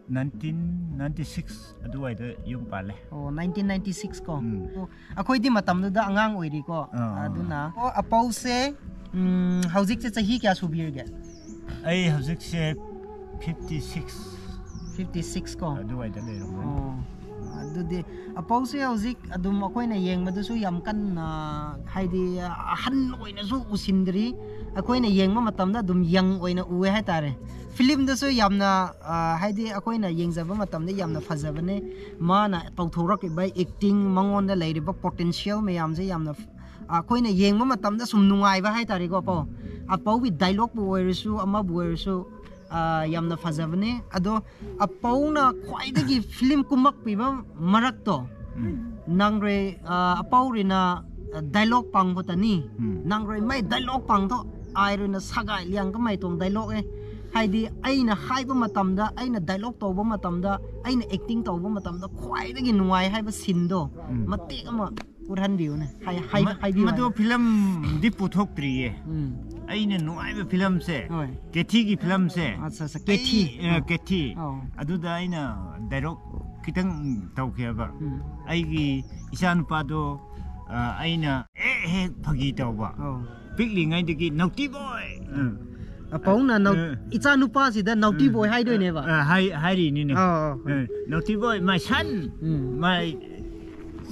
nineteen ninety six ꯑꯗꯨꯋꯥꯏꯗ ꯌꯨꯝ ꯄꯥꯜꯂꯦ꯫ ꯑꯣ, nineteen ninety six ꯀꯣ꯫ ꯎꯝ. ꯑꯣ, ꯑꯩꯈꯣꯏꯗꯤ ꯃꯇꯝꯗꯨꯗ ꯑꯉꯥꯡ ꯑꯣꯏꯔꯤꯀꯣ꯫ ꯑꯥ. ꯑꯗꯨꯅ, ꯑꯣ, ꯑꯄꯧꯁꯦ, ꯎꯝ, ꯍꯧꯖꯤꯛꯁꯦ ꯆꯍꯤ ꯀꯌꯥ ꯁꯨꯕꯤꯔꯒꯦ? ꯑꯩ ꯍꯧꯖꯤꯛꯁꯦ fifty six fifty six ꯀꯣ꯫ ꯑꯗꯨꯋꯥꯏꯗ ꯂꯩꯔꯝꯒꯅꯤ꯫ ꯑꯣ, ꯑꯗꯨꯗꯤ ꯑꯄꯧꯁꯦ ꯍꯧꯖꯤꯛ ꯑꯗꯨꯝ ꯑꯩꯈꯣꯏꯅ ꯌꯦꯡꯕꯗꯁꯨ ꯌꯥꯝ ꯀꯟꯅ, ꯍꯥꯏꯗꯤ, ꯑꯍꯟ ꯑꯣꯏꯅꯁꯨ ꯎꯁꯤꯟꯗ꯭ꯔꯤ꯫ ꯑꯩꯈꯣꯏꯅ ꯌꯦꯡꯕ ꯃꯇꯝꯗ ꯑꯗꯨꯝ ꯌꯪ ꯑꯣꯏꯅ ꯎꯑꯦ ꯍꯥꯏꯇꯥꯔꯦ꯫ ꯐꯤꯂꯝꯗꯁꯨ ꯌꯥꯝꯅ, ꯑ, ꯍꯥꯏꯗꯤ, ꯑꯩꯈꯣꯏꯅ ꯌꯦꯡꯖꯕ ꯃꯇꯝꯗ ꯌꯥꯝꯅ ꯐꯖꯕꯅꯦ꯫ ꯃꯥꯅ ꯇꯧꯊꯣꯔꯛꯂꯤꯕ ꯑꯦꯛꯇꯤꯡ, ꯃꯉꯣꯟꯗ ꯂꯩꯔꯤꯕ ꯄꯣꯇꯦꯟꯁꯤꯌꯦꯜ ꯃꯌꯥꯝꯁꯦ ꯌꯥꯝꯅ ꯐ-, ꯑꯩꯈꯣꯏꯅ ꯌꯦꯡꯕ ꯃꯇꯝꯗ ꯁꯨꯝ ꯅꯨꯡꯉꯥꯏꯕ ꯍꯥꯏꯇꯥꯔꯦꯀꯣ꯫ ꯑꯄꯧ, ꯑꯄꯧꯒꯤ ꯗꯥꯏꯂꯣꯛꯄꯨ ꯑꯣꯏꯔꯁꯨ, ꯑꯃꯕꯨ ꯑꯣꯏꯔꯁꯨ, ꯑ, ꯌꯥꯝꯅ ꯐꯖꯕꯅꯦ꯫ ꯑꯗꯣ ꯑꯄꯧꯅ ꯈ꯭ꯋꯥꯏꯗꯒꯤ ꯐꯤꯂꯝ ꯀꯨꯝꯃꯛꯄꯤꯕ ꯃꯔꯛꯇꯣ, ꯎꯝ꯫ ꯅꯪꯔꯣꯏ, ꯑ, ꯑꯄꯧꯔꯤꯅ, ꯑ, ꯗꯥꯏꯂꯣꯛ ꯄꯥꯡꯕ ꯇꯅꯤ꯫ ꯎꯝ꯫ ꯅꯪꯔꯣꯏ ꯃꯥꯏ ꯗꯥꯏꯂꯣꯛ ꯄꯥꯡꯗꯣ ꯑꯥꯏꯔꯣꯏꯅ ꯁꯒꯥꯏ ꯂꯤꯌꯥꯡ ꯀꯃꯥꯏ ꯇꯣꯡ ꯗꯥꯏꯂꯣꯛ ꯑꯦ꯫ ꯍꯥꯏꯗꯤ ꯑꯩꯅ ꯍꯥꯏꯕ ꯃꯇꯝꯗ, ꯑꯩꯅ ꯗꯥꯏꯂꯣꯛ ꯇꯧꯕ ꯃꯇꯝꯗ, ꯑꯩꯅ ꯑꯦꯛꯇꯤꯡ ꯇꯧꯕ ꯃꯇꯝꯗ ꯈ꯭ꯋꯥꯏꯗꯒꯤ ꯅꯨꯡꯉꯥꯏ ꯍꯥꯏꯕ ꯁꯤꯟꯗꯣ ꯎꯝ꯫ ꯃꯇꯦꯛ ꯑꯃ ꯎꯠꯍꯟꯕꯤꯌꯨꯅꯦ꯫ ꯍꯥꯏ-, ꯍꯥꯏ-, ꯃ-, ꯍꯥꯏꯕꯤꯌꯨ ꯃꯗꯨ ꯍꯥꯏ꯫ ꯐꯤꯂꯝꯗꯤ ꯄꯨꯊꯣꯛꯇ꯭ꯔꯤꯌꯦ꯫ ꯎꯝ꯫ ꯑꯩꯅ ꯅꯨꯡꯉꯥꯏꯕ ꯐꯤꯂꯝꯁꯦ, ꯍꯣꯏ꯫ ꯀꯦꯊꯤꯒꯤ ꯐꯤꯂꯝꯁꯦ꯫ ꯑꯠꯆꯥ, ꯑꯠꯆꯥ, ꯀꯦꯊꯤ꯫ ꯑꯩ, ꯑ, ꯑꯣ꯫ ꯀꯦꯊꯤ꯫ ꯑꯣ꯫ ꯑꯗꯨꯗ ꯑꯩꯅ ꯗꯥꯏꯂꯣꯛ ꯈꯤꯇꯪ ꯇꯧꯈꯤꯑꯕ꯫ ꯎꯝ꯫ ꯑꯩꯒꯤ ꯏꯆꯥꯅꯨꯄꯥꯗꯣ, ꯑ, ꯑꯩꯅ ꯍꯦꯛ ꯍꯦꯛ ꯐꯥꯒꯤ ꯇꯧꯕ꯫ ꯑꯣ꯫ ꯄꯤꯛꯂꯤꯉꯩꯗꯒꯤ "ꯅꯥꯎꯇꯤ ꯕꯣꯏ!" ꯎꯝ꯫ ꯑꯄꯧꯅ ꯅꯥꯎ-, ꯑ꯫ ꯏꯆꯥꯅꯨꯄꯥꯁꯤꯗ ꯅꯥꯎꯇꯤ ꯕꯣꯏ ꯍꯥꯏꯗꯣꯏꯅꯦꯕ꯫ ꯑ, ꯍꯥꯏ-, ꯍꯥꯏꯔꯤꯅꯤꯅꯦ꯫ ꯑꯣ, ꯑꯣ꯫ ꯑ, "ꯅꯥꯎꯇꯤ ꯕꯣꯏ, my son!" Um. My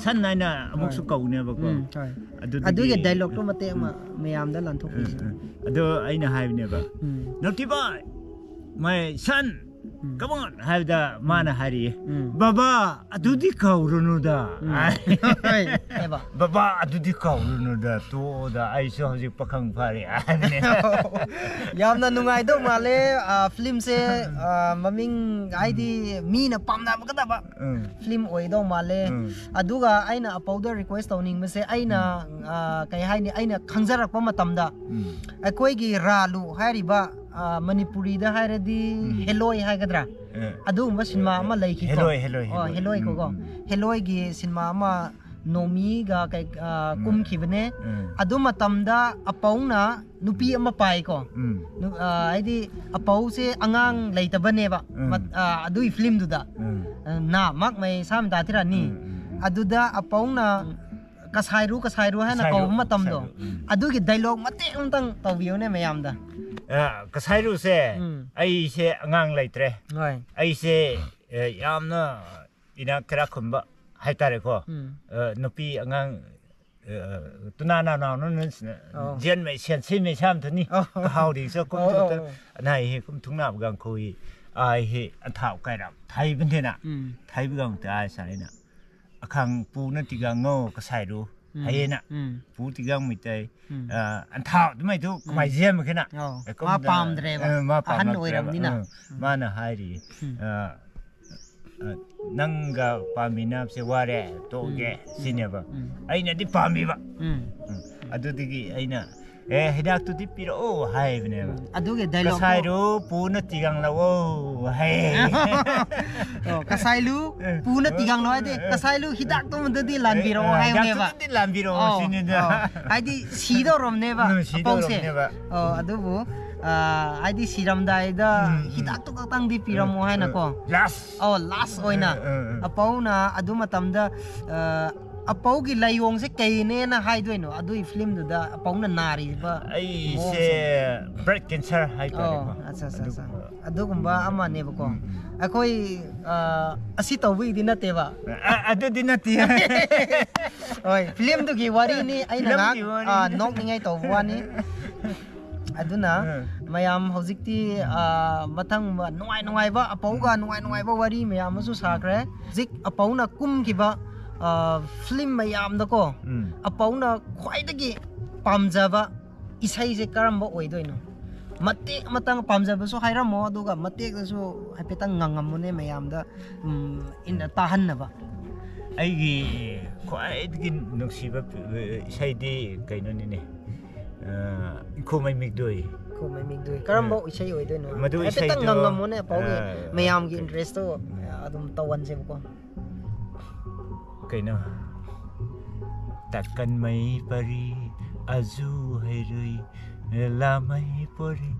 son ꯍꯥꯏꯅ ꯑꯃꯨꯛꯁꯨ ꯍꯣꯏ꯫ ꯀꯧꯅꯦꯕꯀꯣ꯫ ꯎꯝ, ꯍꯣꯏ꯫ ꯑꯗꯨꯗꯒꯤ ꯑꯗꯨꯒꯤ ꯗꯥꯏꯂꯣꯛꯇꯣ ꯃꯇꯦꯛ ꯑꯃ ꯎꯝ꯫ ꯃꯌꯥꯝꯗ ꯂꯥꯟꯊꯣꯛꯄꯤꯁꯦ꯫ ꯎꯝ, ꯎꯝ꯫ ꯑꯗꯣ ꯑꯩꯅ ꯍꯥꯏꯕꯅꯦꯕ, ꯎꯝ꯫ "ꯅꯥꯎꯇꯤ ꯕꯣꯏ, my son, um. Come on!" ꯍꯥꯏꯕꯗ ꯃꯥꯅ ꯍꯥꯏꯔꯤꯌꯦ, ꯎꯝ꯫ "ꯕꯕꯥ, ꯑꯗꯨꯗꯤ ꯀꯧꯔꯨꯅꯨꯗ!" ꯎꯝ꯫ ꯍꯣꯏ, ꯍꯥꯏꯕ꯫ "ꯕꯕꯥ, ꯑꯗꯨꯗꯤ ꯀꯧꯔꯨꯅꯨꯗ, ꯇꯣꯛꯑꯣꯗ, ꯑꯩꯁꯨ ꯍꯧꯖꯤꯛ ꯄꯥꯈꯪ ꯐꯥꯔꯦ," ꯍꯥꯏꯕꯅꯦ꯫ ꯌꯥꯝꯅ ꯅꯨꯡꯉꯥꯏꯗꯧ ꯃꯥꯜꯂꯦ, ꯑ, ꯐꯤꯂꯝꯁꯦ, ꯑ, ꯃꯃꯤꯡ ꯍꯥꯏꯗꯤ ꯃꯤꯅ ꯄꯥꯝꯅꯕꯒꯗꯕ ꯎꯝ꯫ ꯐꯤꯂꯝ ꯑꯣꯏꯗꯧ ꯃꯥꯜꯂꯦ꯫ ꯎꯝ꯫ ꯑꯗꯨꯒ ꯑꯩꯅ ꯑꯄꯧꯗ ꯔꯤꯀ꯭ꯋꯦꯁ ꯇꯧꯅꯤꯡꯕꯁꯦ, ꯑꯩꯅ, ꯎꯝ꯫ ꯑ, ꯀꯩ ꯍꯥꯏꯅꯤ, ꯑꯩꯅ ꯈꯪꯖꯔꯛꯄ ꯃꯇꯝꯗ ꯎꯝ꯫ ꯑꯩꯈꯣꯏꯒꯤ ꯔꯥꯂꯨ ꯍꯥꯏꯔꯤꯕ, ꯑ, ꯃꯅꯤꯄꯨꯔꯤꯗ ꯍꯥꯏꯔꯗꯤ ꯎꯝ꯫ ꯍꯦꯂꯣꯏ ꯍꯥꯏꯒꯗ꯭ꯔꯥ? ꯑꯦ꯫ ꯑꯗꯨꯒꯨꯝꯕ ꯁꯤꯅꯦꯃꯥ ꯑꯦ, ꯑꯃ ꯂꯩꯈꯤꯀꯣ꯫ ꯍꯦꯂꯣꯏ, ꯍꯦꯂꯣꯏ, ꯑꯣ, ꯍꯦꯂꯣꯏ꯫ ꯍꯦꯂꯣꯏ ꯎꯝ, ꯀꯣꯀꯣ꯫ ꯎꯝ꯫ ꯍꯦꯂꯣꯏꯒꯤ ꯁꯤꯅꯦꯃꯥ ꯑꯃ ꯅꯣꯃꯤꯒ ꯀꯩ-, ꯑ, ꯎꯝ꯫ ꯀꯨꯝꯈꯤꯕꯅꯦ꯫ ꯎꯝ꯫ ꯑꯗꯨ ꯃꯇꯝꯗ ꯑꯄꯧꯅ ꯅꯨꯄꯤ ꯑꯃ ꯄꯥꯏꯀꯣ꯫ ꯎꯝ꯫ ꯅꯨ-, ꯑ, ꯍꯥꯏꯗꯤ ꯑꯄꯧꯁꯦ ꯑꯉꯥꯡ ꯂꯩꯇꯕꯅꯦꯕ꯫ ꯎꯝ꯫ ꯃꯠ-, ꯑ, ꯑꯗꯨꯒꯤ ꯐꯤꯂꯝꯗꯨꯗ꯫ ꯎꯝ꯫ ꯑ, ꯅꯥ ꯃꯛ ꯃꯩ ꯁꯥꯝ ꯇꯥ ꯊꯤꯔꯥꯅꯤ꯫ ꯎꯝ, ꯎꯝ, ꯎꯝ꯫ ꯑꯗꯨꯗ ꯑꯄꯧꯅ ꯀꯁꯥꯏꯔꯨ, ꯀꯁꯥꯏꯔꯨ ꯍꯥꯏꯅ ꯀꯁꯥꯏꯔꯨ, ꯀꯧꯕ ꯃꯇꯝꯗꯣ꯫ ꯀꯁꯥꯏꯔꯨ, ꯎꯝ꯫ ꯑꯗꯨꯒꯤ ꯗꯥꯏꯂꯣꯛ ꯃꯇꯦꯛ ꯑꯃꯇꯪ ꯇꯧꯕꯤꯌꯨꯅꯦ ꯃꯌꯥꯝꯗ꯫ ꯑ, ꯀꯁꯥꯏꯔꯨꯁꯦ, ꯎꯝ꯫ ꯑꯩꯁꯦ ꯑꯉꯥꯡ ꯂꯩꯇ꯭ꯔꯦ꯫ ꯍꯣꯏ꯫ ꯑꯩꯁꯦ, ꯑ, ꯌꯥꯝꯅ ꯏꯅ ꯈꯔ ꯈꯨꯝꯕ ꯍꯥꯏꯇꯥꯔꯦꯀꯣ꯫ ꯎꯝ. ꯑ, ꯅꯨꯄꯤ ꯑꯉꯥꯡ, ꯑ, ꯇꯨꯅꯥ ꯅꯥꯎꯅꯥꯎꯅ ꯑꯣ. ꯖꯦꯟ ꯃꯩ ꯁꯦꯟ ꯁꯤ ꯃꯩ ꯁꯥꯝꯊꯅꯤ꯫ ꯑꯣ. ꯀꯍꯥꯎꯔꯤ ꯆ ꯀꯨꯝ ꯑꯣ, ꯆ ꯑꯣ, ꯇ ꯑꯣ. ꯑꯅꯥꯏ ꯍꯦ ꯀꯨꯝ ꯊꯨꯡꯅꯥꯕ ꯒꯥꯡꯈꯣꯏ꯫ ꯑꯥꯏ ꯍꯦ ꯑꯟꯊꯥꯎ ꯀꯥꯏꯔꯥ ꯊꯥꯏꯕꯟꯊꯦꯅ꯫ ꯎꯝ. ꯊꯥꯏꯕ ꯒꯥꯡ ꯇ ꯑꯥꯏ ꯁꯥꯏꯅ꯫ ꯑꯈꯥꯡ ꯄꯨꯅ ꯇꯤꯒꯥꯡ ꯉꯧ ꯀꯁꯥꯏꯔꯨ꯫ ꯎꯝ. ꯍꯌꯦꯅ꯫ ꯎꯝ. ꯄꯨ ꯇꯤꯒꯥꯡ ꯃꯩꯇꯩ꯫ ꯎꯝ. ꯑ, ꯑꯟꯊꯥꯎ ꯑꯗꯨꯃꯥꯏꯗꯨ ꯀꯃꯥꯏ ꯖꯦꯝꯃ ꯈꯦꯅ꯫ ꯑꯧ. ꯑꯦ, ꯀꯨꯝ ꯃꯥ ꯇ-, ꯄꯥꯝꯗ꯭ꯔꯦꯕ꯫ ꯑ, ꯃꯥ ꯑꯍꯟ ꯄꯥꯝꯂꯛꯇ꯭ꯔꯦꯕ꯫ ꯑꯣꯏꯔꯕꯅꯤꯅ꯫ ꯑ, ꯎꯝ. ꯃꯥꯅ ꯍꯥꯏꯔꯤ꯫ ꯎꯝ. ꯑ, ꯑ, ꯅꯪꯒ ꯄꯥꯝꯃꯤꯟꯅꯕꯁꯦ ꯋꯥꯔꯦ, ꯇꯣꯛꯑꯒꯦ, ꯎꯝ. ꯁꯤꯅꯦꯕ꯫ ꯎꯝ. ꯑꯩꯅꯗꯤ ꯄꯥꯝꯃꯤꯕ꯫ ꯎꯝ. ꯎꯝ. ꯑꯗꯨꯗꯒꯤ ꯑꯩꯅ, "ꯑꯦ, ꯍꯤꯗꯥꯛꯇꯨꯗꯤ ꯄꯤꯔꯛꯑꯣ," ꯍꯥꯏꯕꯅꯦꯕ꯫ ꯎꯝ. ꯑꯗꯨꯒꯤ dialogue-ꯇꯣ꯫ "ꯀꯁꯥꯏꯔꯨ ꯄꯨꯅ ꯇꯤꯒꯥꯡ ꯂꯥꯛꯑꯣ," ꯍꯥꯏ꯫ ꯑꯣ, ꯀꯁꯥꯏꯂꯨ ꯑꯦ. ꯄꯨꯅ ꯇꯤꯒꯥꯡ ꯂꯥꯛꯑꯣ ꯍꯥꯏꯗꯤ, ꯑꯦ. ꯀꯁꯥꯏꯂꯨ ꯍꯤꯗꯥꯛꯇꯨꯃꯗꯗꯤ ꯂꯥꯟꯕꯤꯔꯛꯑꯣ ꯑꯦ, ꯍꯥꯏꯕꯅꯦꯕ꯫ ꯍꯤꯗꯥꯛꯇꯨꯗꯤ ꯂꯥꯟꯕꯤꯔꯛꯑꯣ ꯑꯧ, ꯁꯤꯅꯤꯗ꯫ ꯑꯧ꯫ ꯍꯥꯏꯗꯤ ꯁꯤꯗꯧꯔꯕꯅꯦꯕ ꯎꯝ, ꯑꯄꯧꯁꯦ꯫ ꯁꯤꯗꯧꯔꯕꯅꯦꯕ꯫ ꯑꯣ, ꯑꯗꯨꯕꯨ, ꯑ, ꯍꯥꯏꯗꯤ ꯁꯤꯔꯝꯗꯥꯏꯗ ꯎꯝ, ꯎꯝ. ꯍꯤꯗꯥꯛꯇꯨ ꯈꯛꯇꯪꯗꯤ ꯄꯤꯔꯝꯃꯣ ꯎꯝ, ꯍꯥꯏꯅꯀꯣ꯫ ꯎꯝ. Last. ꯑꯣ, last ꯑꯣꯏꯅ꯫ ꯎꯝ, ꯎꯝ, ꯎꯝ. ꯑꯄꯧꯅ ꯑꯗꯨ ꯃꯇꯝꯗ, ꯑ, ꯑꯄꯧꯒꯤ ꯂꯥꯏꯑꯣꯡꯁꯦ ꯀꯩꯅꯦꯅ ꯍꯥꯏꯗꯣꯏꯅꯣ? ꯑꯗꯨꯒꯤ film-ꯗꯨꯗ ꯑꯄꯧꯅ ꯅꯥꯔꯤꯕ ꯑꯩꯁꯦ ꯃꯑꯣꯡꯁꯦ꯫ Breast cancer ꯍꯥꯏꯇꯥꯔꯦꯀꯣ꯫ ꯑꯣ, ꯑꯠꯆꯥ, ꯑꯠꯆꯥ, ꯑꯠꯆꯥ, ꯑꯠꯆꯥ. ꯑꯗꯨꯒꯨꯝꯕ ꯑꯗꯨꯒꯨꯝꯕ ꯑꯃꯅꯦꯕꯀꯣ꯫ ꯎꯝ, ꯎꯝ. ꯑꯩꯈꯣꯏ, ꯑ, ꯑꯁꯤ ꯇꯧꯕꯒꯤꯗꯤ ꯅꯠꯇꯦꯕ꯫ ꯑ, ꯑꯗꯨꯗꯤ ꯅꯠꯇꯦ꯫ ꯍꯣꯏ, film-ꯗꯨꯒꯤ ꯋꯥꯔꯤꯅꯤ ꯑꯩꯅ ꯉꯥꯏꯍꯥꯛ, Film-ꯒꯤ ꯋꯥꯔꯤ꯫ ꯑ, ꯅꯣꯛꯅꯤꯡꯉꯥꯏ ꯇꯧꯕ ꯋꯥꯅꯤ꯫ ꯑꯗꯨꯅ ꯎꯝ. ꯃꯌꯥꯝ ꯍꯧꯖꯤꯛꯇꯤ, ꯑ, ꯃꯊꯪ ꯅꯨꯡꯉꯥꯏ ꯅꯨꯡꯉꯥꯏꯕ, ꯑꯄꯧꯒ ꯅꯨꯡꯉꯥꯏ ꯅꯨꯡꯉꯥꯏꯕ ꯋꯥꯔꯤ ꯃꯌꯥꯝ ꯑꯃꯁꯨ ꯁꯥꯈ꯭ꯔꯦ꯫ ꯍꯧꯖꯤꯛ ꯑꯄꯧꯅ ꯀꯨꯝꯈꯤꯕ, ꯑ, film ꯃꯌꯥꯝꯗꯀꯣ, ꯎꯝ. ꯑꯄꯧꯅ ꯈ꯭ꯋꯥꯏꯗꯒꯤ ꯄꯥꯝꯖꯕ ꯏꯁꯩꯁꯦ ꯀꯔꯝꯕ ꯑꯣꯏꯗꯣꯏꯅꯣ? ꯃꯇꯦꯛ ꯑꯃꯇꯪ ꯄꯥꯝꯖꯕꯁꯨ ꯍꯥꯏꯔꯝꯃꯣ, ꯑꯗꯨꯒ ꯃꯇꯦꯛꯇꯁꯨ ꯍꯥꯏꯐꯦꯠꯇꯪ ꯉꯪꯉꯝꯃꯨꯅꯦ ꯃꯌꯥꯝꯗ, ꯎꯝ, ꯏꯟ-, ꯇꯥꯍꯟꯅꯕ꯫ ꯑꯩꯒꯤ ꯈ꯭ꯋꯥꯏꯗꯒꯤ ꯅꯨꯡꯁꯤꯕ ꯏꯁꯩꯗꯤ ꯀꯩꯅꯣꯅꯤꯅꯦ, ꯑ, ꯏꯪꯈꯣꯃꯩ ꯃꯤꯛꯗꯣꯏ꯫ ꯏꯪꯈꯣꯃꯩ ꯃꯤꯛꯗꯣꯏ꯫ ꯀꯔꯝꯕ ꯏꯁꯩ ꯑꯣꯏꯗꯣꯏꯅꯣ? ꯃꯗꯨ ꯍꯥꯏꯐꯦꯠꯇꯪ ꯏꯁꯩꯗꯣ, ꯉꯪꯉꯝꯃꯨꯅꯦ, ꯑꯄꯧꯒꯤ ꯑ, ꯃꯌꯥꯝꯒꯤ ꯀꯩ-, interest-ꯇꯣ ꯎꯝ. ꯑꯗꯨꯝ ꯇꯧꯍꯟꯁꯦꯕꯀꯣ꯫ ꯀꯩꯅꯣ, ꯇꯥꯀꯟꯃꯩ ꯄꯔꯤ ꯑꯖꯨ ꯍꯩꯔꯨꯏ ꯂꯥꯃꯩ ꯄꯣꯔꯤ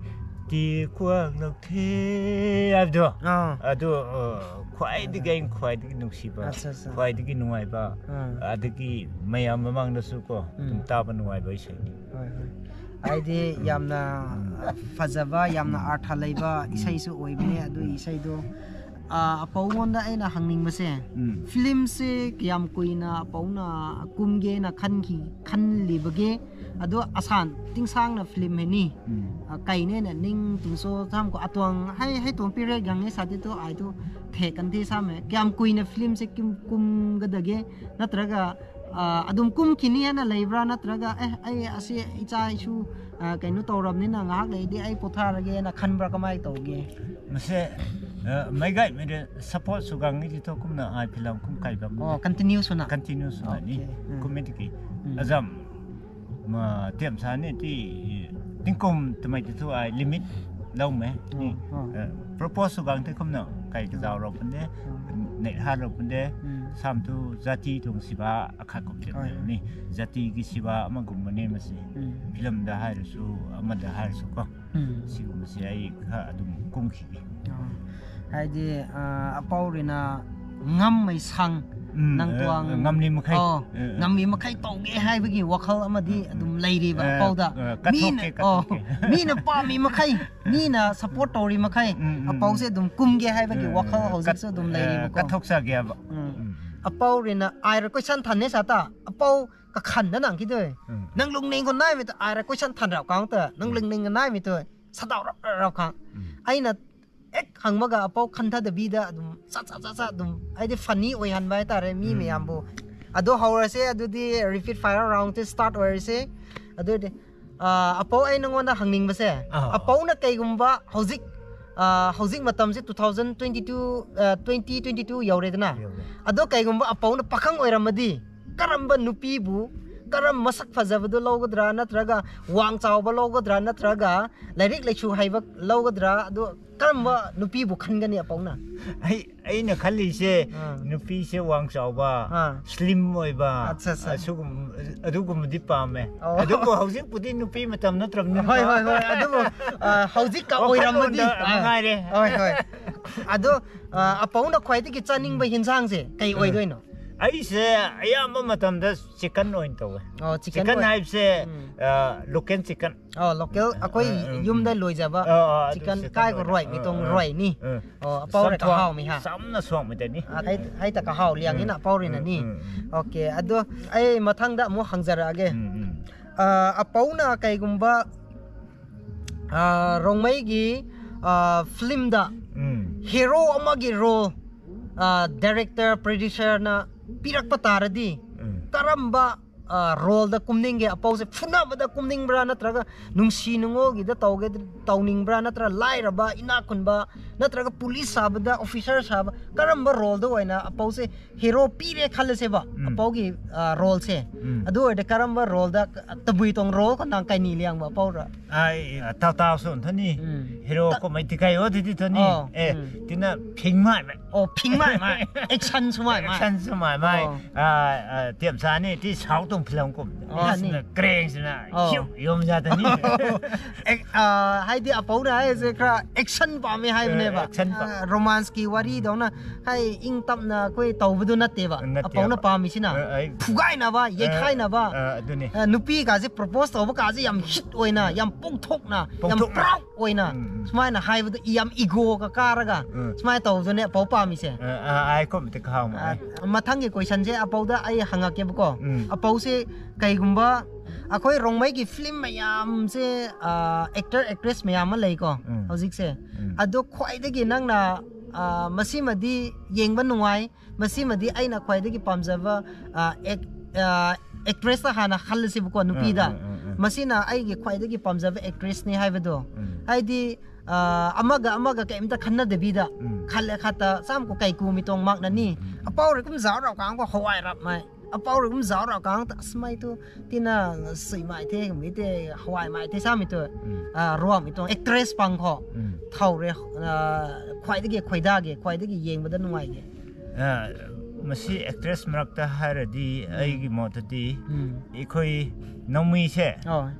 ꯇꯤ ꯀ꯭ꯋꯥꯛ ꯂꯧꯊꯦ ꯍꯥꯏꯕꯗꯣ꯫ ꯑꯥ꯫ ꯑꯗꯨ, ꯑ, ꯈ꯭ꯋꯥꯏꯗꯒꯤ, ꯑꯩꯅ ꯈ꯭ꯋꯥꯏꯗꯒꯤ ꯅꯨꯡꯁꯤꯕ, ꯑꯠꯆꯥ, ꯑꯠꯆꯥ꯫ ꯈ꯭ꯋꯥꯏꯗꯒꯤ ꯅꯨꯡꯉꯥꯏꯕ, ꯑꯥ꯫ ꯑꯗꯒꯤ ꯃꯌꯥꯝ ꯃꯃꯥꯡꯗꯁꯨ ꯀꯣ, ꯑꯗꯨꯝ ꯎꯝ. ꯇꯥꯕ ꯅꯨꯡꯉꯥꯏꯕ ꯏꯁꯩꯅꯤ꯫ ꯍꯣꯏ, ꯍꯣꯏ꯫ ꯍꯥꯏꯗꯤ ꯌꯥꯝꯅ ꯐꯖꯕ, ꯌꯥꯝꯅ ꯑꯥꯔꯊ ꯂꯩꯕ ꯏꯁꯩꯁꯨ ꯑꯣꯏꯕꯅꯦ꯫ ꯑꯗꯨꯒꯤ ꯏꯁꯩꯗꯣ ꯑ, ꯑꯄꯧꯉꯣꯟꯗ ꯑꯩꯅ ꯍꯪꯅꯤꯡꯕꯁꯦ, ꯎꯝ ꯐꯤꯂꯝꯁꯦ ꯀꯌꯥꯝ ꯀꯨꯏꯅ ꯑꯄꯧꯅ ꯀꯨꯝꯒꯦꯅ ꯈꯟꯈꯤ ꯈꯜꯂꯤꯕꯒꯦ? ꯑꯗꯣ ꯑꯁꯥꯟ ꯇꯤꯡꯁꯥꯡꯅ ꯐꯤꯂꯝ ꯍꯦꯅꯤ꯫ ꯎꯝ ꯑ, ꯀꯩꯅꯦꯅ ꯅꯤꯡ ꯇꯨꯡꯁꯣ ꯊꯝꯀꯣ ꯑꯇꯣꯡ ꯍꯩ ꯍꯩ ꯇꯣꯡ ꯄꯤꯔꯦ ꯒꯪꯉꯦ ꯁꯥꯗꯦ ꯇꯣ ꯑꯥꯏꯗꯣ ꯊꯦꯛ ꯀꯟꯊꯦ ꯁꯥꯃꯦ꯫ ꯀꯌꯥꯝ ꯀꯨꯏꯅ ꯐꯤꯂꯝꯁꯦ ꯀꯨꯝ-, ꯀꯨꯝꯒꯗꯒꯦ? ꯅꯠꯇ꯭ꯔꯒ, ꯑ, ꯑꯗꯨꯝ ꯀꯨꯝꯈꯤꯅꯤ ꯍꯥꯏꯅ ꯂꯩꯕ꯭ꯔꯥ? ꯅꯠꯇ꯭ꯔꯒ, "ꯑꯦ, ꯑꯩ ꯑꯁꯤ ꯏꯆꯥ ꯏꯁꯨ, ꯑ, ꯀꯩꯅꯣ ꯇꯧꯔꯕꯅꯤꯅ ꯉꯥꯏꯍꯥꯛ ꯂꯩꯗꯤ ꯑꯩ ꯄꯣꯊꯥꯔꯒꯦꯅ" ꯈꯟꯕ꯭ꯔꯥ? ꯀꯃꯥꯏꯅ ꯇꯧꯒꯦ? ꯃꯁꯦ ꯃꯩꯒꯥꯏ ꯃꯤꯗ ꯁꯄꯣꯔꯠꯁꯨ ꯒꯪꯉꯤꯁꯤ ꯊꯣꯛꯀꯨꯝꯅ ꯑꯥꯏ ꯐꯤꯂꯝ ꯀꯨꯝ ꯀꯥꯏꯕ ꯑꯣ, ꯀꯟꯇꯤꯅ꯭ꯌꯨꯁ ꯑꯣꯏꯅ? ꯀꯟꯇꯤꯅ꯭ꯌꯨꯁ ꯑꯣꯏꯅꯤ꯫ ꯑꯣꯀꯦ, ꯎꯝ꯫ ꯀꯨꯝꯃꯤꯠꯀꯤ ꯎꯝ꯫ ꯑꯖꯝ ꯃ ꯇꯦꯝ ꯁꯥꯅꯤ ꯇꯤ ꯇꯤꯡꯀꯣꯝ ꯇꯃꯩ ꯇꯤꯊꯨ ꯑꯥꯏ ꯂꯤꯃꯤꯠ ꯂꯧꯃꯦ꯫ ꯑꯣ, ꯑꯣ꯫ ꯄ꯭ꯔꯣꯄꯣꯁꯁꯨ ꯒꯪ ꯇꯤꯡꯀꯣꯝꯅ ꯀꯩ ꯀꯖꯥꯎ ꯔꯣꯄꯟꯗꯦ꯫ ꯑꯣ꯫ ꯅꯦꯠ ꯍꯥ ꯔꯣꯄꯟꯗꯦ꯫ ꯎꯝ꯫ ꯁꯥꯝ ꯇꯨ ꯖꯥꯇꯤ ꯊꯣꯡꯁꯤꯕ ꯑꯈꯥ ꯍꯣꯏ, ꯀꯨꯝꯖꯕꯅꯤ꯫ ꯖꯥꯇꯤꯒꯤ ꯁꯤꯕ ꯑꯃꯒꯨꯝꯕꯅꯦ ꯃꯁꯤ꯫ ꯎꯝ꯫ ꯐꯤꯂꯝꯗ ꯍꯥꯏꯔꯁꯨ ꯑꯃꯗ ꯍꯥꯏꯔꯁꯨ ꯀꯣ꯫ ꯎꯝ꯫ ꯁꯤꯒꯨꯝꯕꯁꯦ ꯑꯩ ꯈꯔ ꯑꯗꯨꯝ ꯀꯨꯝꯈꯤꯒꯦ꯫ ꯑꯣ꯫ ꯍꯥꯏꯗꯤ, ꯑ, ꯑꯄꯥꯎꯔꯤꯅ ꯉꯝꯃꯩ ꯁꯪ ꯎꯝ, ꯅꯪ ꯑ, ꯇꯨꯋꯥꯡ-, ꯉꯝꯂꯤ ꯃꯈꯩ꯫ ꯑꯣ, ꯑ, ꯑ꯫ ꯉꯝꯂꯤ ꯃꯈꯩ ꯇꯧꯒꯦ ꯍꯥꯏꯕꯒꯤ ꯋꯥꯈꯜ ꯑꯃꯗꯤ ꯎꯝ, ꯎꯝ꯫ ꯑꯗꯨꯝ ꯂꯩꯔꯤꯕ ꯑ, ꯑꯄꯥꯎꯗ꯫ ꯑ, ꯀꯠꯊꯣꯛꯀꯦ, ꯃꯤꯅ, ꯑꯣ, ꯀꯠꯊꯣꯛꯀꯦ꯫ ꯃꯤꯅ ꯄꯥꯝꯃꯤ ꯃꯈꯩ, ꯃꯤꯅ ꯁꯞꯄꯣꯔꯠ ꯇꯧꯔꯤ ꯃꯈꯩ, ꯎꯝ, ꯎꯝ, ꯑꯄꯥꯎꯁꯦ ꯎꯝ꯫ ꯑꯗꯨꯝ ꯀꯨꯝꯒꯦ ꯍꯥꯏꯕꯒꯤ ꯑ, ꯋꯥꯈꯜ ꯑ, ꯍꯧꯖꯤꯛꯁꯨ ꯀꯠ-, ꯑꯗꯨꯝ ꯑ, ꯂꯩꯔꯤꯕꯀꯣ꯫ ꯀꯠꯊꯣꯛꯆꯒꯦꯕ꯫ ꯎꯝ꯫ ꯎꯝ꯫ ꯑꯄꯥꯎꯔꯤꯅ ꯑꯥꯏꯔ ꯀꯣꯏꯁꯟ ꯊꯥꯅꯦ ꯁꯥꯇ꯫ ꯑꯄꯥꯎ ꯀꯈꯟꯗ ꯅꯪ ꯀꯤꯗꯣꯏ꯫ ꯎꯝ꯫ ꯅꯪ ꯂꯨꯡꯅꯤꯡ ꯀꯣ ꯅꯥꯏ ꯃꯤꯇ ꯑꯥꯏꯔ ꯀꯣꯏꯁꯟ ꯊꯥꯅꯔ ꯀꯥꯎꯟꯇ꯫ ꯅꯪ ꯎꯝ꯫ ꯂꯨꯡꯅꯤꯡ ꯅꯥꯏ ꯃꯤꯇꯣꯏ꯫ ꯁꯗꯥꯎ ꯔꯞ ꯔꯞ ꯈꯥꯡ꯫ ꯎꯝ꯫ ꯑꯩꯅ ꯍꯦꯛ ꯍꯪꯕꯒ ꯑꯄꯥꯎ ꯈꯟꯊꯗꯕꯤꯗ ꯑꯗꯨꯝ ꯁꯠ ꯁꯠ ꯁꯠ ꯁꯠ ꯑꯗꯨꯝ ꯍꯥꯏꯗꯤ ꯐꯅꯤ ꯑꯣꯏꯍꯟꯕ ꯍꯥꯏꯇꯥꯔꯦ ꯃꯤ ꯎꯝ꯫ ꯃꯌꯥꯝꯕꯨ꯫ ꯑꯗꯣ ꯍꯧꯔꯁꯦ ꯑꯗꯨꯗꯤ ꯔꯤꯄꯤꯠ ꯐꯥꯏꯌꯔ ꯔꯥꯎꯟꯁꯦ ꯁ꯭ꯇꯥꯔꯠ ꯑꯣꯏꯔꯁꯦ꯫ ꯑꯗꯨꯗꯤ, ꯑ, ꯑꯄꯥꯎ ꯑꯩ ꯅꯉꯣꯟꯗ ꯍꯪꯅꯤꯡꯕꯁꯦ, ꯑꯥ꯫ ꯑꯄꯥꯎꯅ ꯀꯩꯒꯨꯝꯕ ꯍꯧꯖꯤꯛ, ꯑ, ꯍꯧꯖꯤꯛ ꯃꯇꯝꯁꯦ two thousand twenty two, ꯑ, twenty twenty two ꯌꯧꯔꯦꯗꯅ꯫ ꯌꯧꯔꯦ꯫ ꯑꯗꯣ ꯀꯩꯒꯨꯝꯕ ꯑꯄꯥꯎꯅ ꯄꯥꯈꯪ ꯑꯣꯏꯔꯝꯃꯗꯤ ꯀꯔꯝꯕ ꯅꯨꯄꯤꯕꯨ, ꯀꯔꯝꯕ ꯃꯁꯛ ꯐꯖꯕꯗꯣ ꯂꯧꯒꯗ꯭ꯔꯥ, ꯅꯠꯇ꯭ꯔꯒ ꯋꯥꯡ ꯆꯥꯎꯕ ꯂꯧꯒꯗ꯭ꯔꯥ, ꯅꯠꯇ꯭ꯔꯒ ꯂꯥꯏꯔꯤꯛ ꯂꯥꯏꯁꯨ ꯍꯩꯕ ꯂꯧꯒꯗ꯭ꯔꯥ? ꯑꯗꯣ ꯀꯔꯝꯕ ꯅꯨꯄꯤꯕꯨ ꯈꯟꯒꯅꯤ ꯑꯄꯥꯎꯅ? ꯑꯩ, ꯑꯩꯅ ꯈꯜꯂꯤꯁꯦ ꯑꯥ꯫ ꯅꯨꯄꯤꯁꯦ ꯋꯥꯡ ꯆꯥꯎꯕ, ꯑꯥ꯫ ꯁ꯭ꯂꯤꯝ ꯑꯣꯏꯕ, ꯑꯠꯆꯥ, ꯑꯠꯆꯥ꯫ ꯑꯁꯤꯒꯨꯝ-, ꯑꯗꯨꯒꯨꯝꯕꯗꯤ ꯄꯥꯝꯃꯦ꯫ ꯑꯣ꯫ ꯑꯗꯨꯕꯨ ꯍꯧꯖꯤꯛꯄꯨꯗꯤ ꯅꯨꯄꯤ ꯃꯇꯝ ꯅꯠꯇ꯭ꯔꯕꯅꯤꯅ꯫ ꯍꯣꯏ, ꯍꯣꯏ, ꯍꯣꯏ꯫ ꯑꯗꯨꯕꯨ, ꯑ, ꯍꯧꯖꯤꯛꯀ ꯋꯥꯈꯜꯂꯣꯟꯗ ꯑꯣꯏꯔꯝꯃꯗꯤ, ꯑ, ꯃꯉꯥꯏꯔꯦ꯫ ꯍꯣꯏ, ꯍꯣꯏ꯫ ꯑꯗꯣ, ꯑ, ꯑꯄꯥꯎꯅ ꯈ꯭ꯋꯥꯏꯗꯒꯤ ꯆꯥꯅꯤꯡꯕ ꯍꯤꯟꯖꯥꯡꯁꯦ ꯀꯩ ꯑꯣꯏꯗꯣꯏꯅꯣ? ꯑꯩꯁꯦ ꯑꯌꯥꯝꯕ ꯃꯇꯝꯗ ꯆꯤꯀꯟ ꯑꯣꯏꯅ ꯇꯧꯋꯦ꯫ ꯑꯣ, ꯆꯤꯀꯟ ꯆꯤꯀꯟ ꯑꯣꯏ- ꯍꯥꯏꯕꯁꯦ ꯎꯝ. Local chicken. ꯑꯣ, ꯂꯣꯀꯦꯜ ꯑꯩꯈꯣꯏ ꯑ, ꯎꯝ, ꯌꯨꯝꯗ ꯎꯝ. ꯂꯣꯏꯖꯕ ꯑ, ꯑ, ꯑꯗꯨ ꯆꯤꯀꯟ ꯆꯤꯀꯟ ꯀꯥꯏꯒꯣ ꯑꯣꯏꯅ. ꯔꯣꯏ ꯃꯤꯇꯣꯡ ꯑ, ꯑ, ꯔꯣꯏꯅꯤ꯫ ꯑ. ꯑꯣ, ꯑꯄꯧꯔꯦ ꯆꯝꯊꯣꯡ ꯀꯍꯥꯎꯃꯤ ꯍꯥ꯫ ꯆꯝꯅ ꯁꯣꯡꯕꯗꯅꯤ꯫ ꯍꯥꯏ ꯍꯥꯏꯇ ꯀꯍꯥꯎ ꯂꯤꯌꯥꯡꯉꯤꯅ ꯎꯝ. ꯑꯄꯧꯔꯤꯅꯅꯤ꯫ ꯎꯝ, ꯎꯝ, ꯎꯝ. ꯑꯣꯀꯦ, ꯑꯗꯣ ꯑꯩ ꯃꯊꯪꯗ ꯑꯃꯨꯛ ꯍꯪꯖꯔꯛꯑꯒꯦ꯫ ꯎꯝ, ꯎꯝ. ꯑ, ꯑꯄꯧꯅ ꯀꯩꯒꯨꯝꯕ ꯑ, ꯔꯣꯡꯃꯩꯒꯤ ꯑ, ꯐꯤꯂꯝꯗ ꯎꯝ. ꯍꯦꯔꯣ ꯑꯃꯒꯤ ꯔꯣꯜ ꯗꯥꯏꯔꯦꯛꯇꯔ ꯄ꯭ꯔꯣꯗ꯭ꯌꯨꯁꯔꯅ ꯄꯤꯔꯛꯄ ꯇꯥꯔꯗꯤ ꯎꯝ. ꯀꯔꯝꯕ ꯔꯣꯜꯗ ꯀꯨꯝꯅꯤꯡꯒꯦ? ꯑꯄꯧꯁꯦ ꯐꯨꯅꯕꯗ ꯀꯨꯝꯅꯤꯡꯕ꯭ꯔꯥ, ꯅꯠꯇ꯭ꯔꯒ ꯅꯨꯡꯁꯤ ꯅꯨꯡꯉꯣꯜꯒꯤꯗ ꯇꯧꯒꯦ ꯇꯧꯅꯤꯡꯕ꯭ꯔꯥ, ꯅꯠꯇ꯭ꯔꯒ ꯂꯥꯏꯔꯕ ꯏꯅꯥꯛ ꯈꯨꯟꯕ, ꯅꯠꯇ꯭ꯔꯒ ꯄꯨꯂꯤꯁ ꯁꯥꯕꯗ ꯑꯣꯐꯤꯁꯥꯔ ꯁꯥꯕ, ꯀꯔꯝꯕ ꯔꯣꯜꯗ ꯑꯣꯏꯅ ꯑꯄꯧꯁꯦ ꯍꯦꯔꯣ ꯄꯤꯔꯦ ꯈꯜꯂꯁꯦꯕ? ꯎꯝ. ꯑꯄꯧꯒꯤ ꯔꯣꯜꯁꯦ ꯎꯝ. ꯑꯗꯨ ꯑꯣꯏꯔꯗꯤ ꯀꯔꯝꯕ ꯔꯣꯜꯗ? ꯇꯕꯨꯏꯇꯣꯡ ꯔꯣꯜ ꯈꯣ ꯅꯪ ꯀꯩꯅꯤ ꯂꯤꯌꯥꯡꯕ ꯑꯄꯧꯔ? ꯑꯩ ꯇꯥꯎ ꯇꯥꯎ ꯁꯨꯝ ꯊꯅꯤ꯫ ꯎꯝ. ꯍꯦꯔꯣ ꯀꯣꯃꯩ ꯇꯤꯀꯥꯏ ꯑꯣ ꯊꯤꯗꯤ ꯊꯅꯤ꯫ ꯑꯣ, ꯑꯦ, ꯎꯝ. ꯇꯤꯅ ꯐꯤꯡ ꯃꯥꯏ ꯃꯥꯏ꯫ ꯑꯣ, ꯐꯤꯡ ꯃꯥꯏ ꯃꯥꯏ꯫ ꯑꯦꯛꯁꯟ ꯁꯨꯃꯥꯏ ꯃꯥꯏ꯫ ꯑꯦꯛꯁꯟ ꯁꯨꯃꯥꯏ ꯃꯥꯏ꯫ ꯑꯣ. ꯇꯦꯝꯆꯥꯅꯤ ꯇꯤ ꯁꯥꯎ ꯇꯣꯡ ꯐꯤꯂꯝ ꯀꯨꯝ꯫ ꯑꯣ, ꯑꯅꯤ. ꯀ꯭ꯔꯦꯡꯁꯤꯅ ꯑꯣ. ꯌꯣꯝꯖꯥꯗꯅꯤ꯫ ꯑꯦꯛ-, ꯑ, ꯍꯥꯏꯗꯤ ꯑꯄꯧꯅ ꯍꯥꯏꯁꯦ ꯈꯔ ꯑꯦꯛꯁꯟ ꯄꯥꯝꯃꯦ ꯍꯥꯏꯕꯅꯦꯕ꯫ ꯑꯦꯛꯁꯟ ꯄꯥꯝ- ꯑ, ꯔꯣꯃꯥꯟꯁꯀꯤ ꯋꯥꯔꯤꯗꯧꯅ ꯍꯥꯏ ꯏꯪ ꯇꯞꯅ ꯑꯩꯈꯣꯏ ꯇꯧꯕꯗꯨ ꯅꯠꯇꯦꯕ꯫ ꯅꯠꯇꯦꯕ. ꯑꯄꯧꯅ ꯄꯥꯝꯃꯤꯁꯤꯅ ꯑ, ꯑꯩ- ꯐꯨꯒꯥꯏꯅꯕ, ꯌꯩꯈꯥꯏꯅꯕ, ꯑ, ꯑꯗꯨꯅꯤ. ꯑ, ꯅꯨꯄꯤꯒꯥꯁꯦ ꯄ꯭ꯔꯣꯄꯣꯁ ꯇꯧꯕ ꯀꯥꯁꯦ ꯌꯥꯝ ꯍꯤꯠ ꯑꯣꯏꯅ, ꯌꯥꯝ ꯄꯣꯛꯊꯣꯛꯅ, ꯌꯥꯝ ꯄꯣꯛꯊꯣꯛꯅ. ꯄ꯭ꯔꯥꯎꯗ ꯑꯣꯏꯅ ꯎꯝ, ꯎꯝ. ꯁꯨꯃꯥꯏꯅ ꯍꯥꯏꯕꯗ ꯌꯥꯝ ꯏꯒꯣꯒ ꯀꯥꯔꯒ ꯎꯝ. ꯁꯨꯃꯥꯏꯅ ꯇꯧꯕꯗꯨꯅꯦ ꯑꯄꯧ ꯄꯥꯝꯃꯤꯁꯦ꯫ ꯑ, ꯑ, ꯑꯥꯏ ꯀꯣꯝꯇ ꯈꯥꯎ ꯃꯥ꯫ ꯑ, ꯃꯊꯪꯒꯤ ꯀꯣꯏꯁꯟꯁꯦ ꯑꯄꯧꯗ ꯑꯩ ꯍꯪꯉꯛꯀꯦꯕꯀꯣ꯫ ꯎꯝ. ꯑꯄꯧꯁꯦ ꯀꯩꯒꯨꯝꯕ ꯑꯩꯈꯣꯏ ꯔꯣꯡꯃꯩꯒꯤ ꯐꯤꯂꯝ ꯃꯌꯥꯝꯁꯦ, ꯑꯦꯛꯇꯔ ꯑꯦꯛꯇ꯭ꯔꯦꯁ ꯃꯌꯥꯝ ꯑꯃ ꯂꯩꯀꯣ ꯎꯝ. ꯍꯧꯖꯤꯛꯁꯦ꯫ ꯎꯝ. ꯑꯗꯣ ꯈ꯭ꯋꯥꯏꯗꯒꯤ ꯅꯪꯅ ꯑ, ꯃꯁꯤꯃꯗꯤ ꯌꯦꯡꯕ ꯅꯨꯡꯉꯥꯏ, ꯃꯁꯤꯃꯗꯤ ꯑꯩꯅ ꯈ꯭ꯋꯥꯏꯗꯒꯤ ꯄꯥꯝꯖꯕ ꯑ, ꯑꯦꯛ-, ꯑ, ꯑꯦꯛꯇ꯭ꯔꯦꯁꯇ ꯍꯥꯟꯅ ꯈꯜꯂꯁꯤꯕꯀꯣ, ꯅꯨꯄꯤꯗ꯫ ꯎꯝ, ꯎꯝ, ꯎꯝ, ꯎꯝ. ꯃꯁꯤꯅ ꯑꯩꯒꯤ ꯈ꯭ꯋꯥꯏꯗꯒꯤ ꯄꯥꯝꯖꯕ ꯑꯦꯛꯇ꯭ꯔꯦꯁꯅꯤ ꯍꯥꯏꯕꯗꯣ꯫ ꯎꯝ. ꯍꯥꯏꯗꯤ ꯑ, ꯑꯃꯒ ꯑꯃꯒ ꯀꯩꯝꯇ ꯈꯟꯅꯗꯕꯤꯗ ꯎꯝ. ꯈꯜꯂꯦ ꯈꯠꯇ ꯆꯥꯝ ꯀꯣ ꯀꯩ ꯀꯨ ꯃꯤꯇꯣꯡ ꯃꯥꯛꯅꯅꯤ꯫ ꯎꯝ. ꯑꯄꯧꯔ ꯀꯨꯝ ꯖꯥꯎꯔ ꯀꯥꯡ ꯀꯣ ꯍꯋꯥꯏ ꯔꯥꯞ ꯃꯥꯏ꯫ ꯑꯄꯧꯔ ꯀꯨꯝ ꯖꯥꯎꯔ ꯀꯥꯡ ꯇ ꯑꯁ ꯃꯥꯏ ꯇꯨ ꯇꯤꯅ ꯁꯨꯏ ꯃꯥꯏ ꯊꯦ ꯃꯤ ꯇꯦ ꯍꯋꯥꯏ ꯃꯥꯏ ꯊꯦ ꯁꯥꯃꯤ ꯇꯨ꯫ ꯎꯝ. ꯑ, ꯔꯣꯡ ꯃꯤꯇꯣꯡ ꯑꯦꯛꯇ꯭ꯔꯦꯁ ꯄꯥꯡ ꯈꯣ꯫ ꯎꯝ. ꯊꯧꯔꯦ꯫ ꯑ, ꯈ꯭ꯋꯥꯏꯗꯒꯤ ꯈꯣꯏꯗꯥꯒꯦ, ꯈ꯭ꯋꯥꯏꯗꯒꯤ ꯌꯦꯡꯕꯗ ꯅꯨꯡꯉꯥꯏꯒꯦ꯫ ꯑ, ꯃꯁꯤ ꯑꯦꯛꯇ꯭ꯔꯦꯁ ꯃꯔꯛꯇ ꯍꯥꯏꯔꯗꯤ ꯑꯩꯒꯤ ꯃꯣꯠꯇꯗꯤ ꯎꯝ. ꯑꯩꯈꯣꯏ ꯅꯧꯃꯤꯁꯦ ꯑꯣ.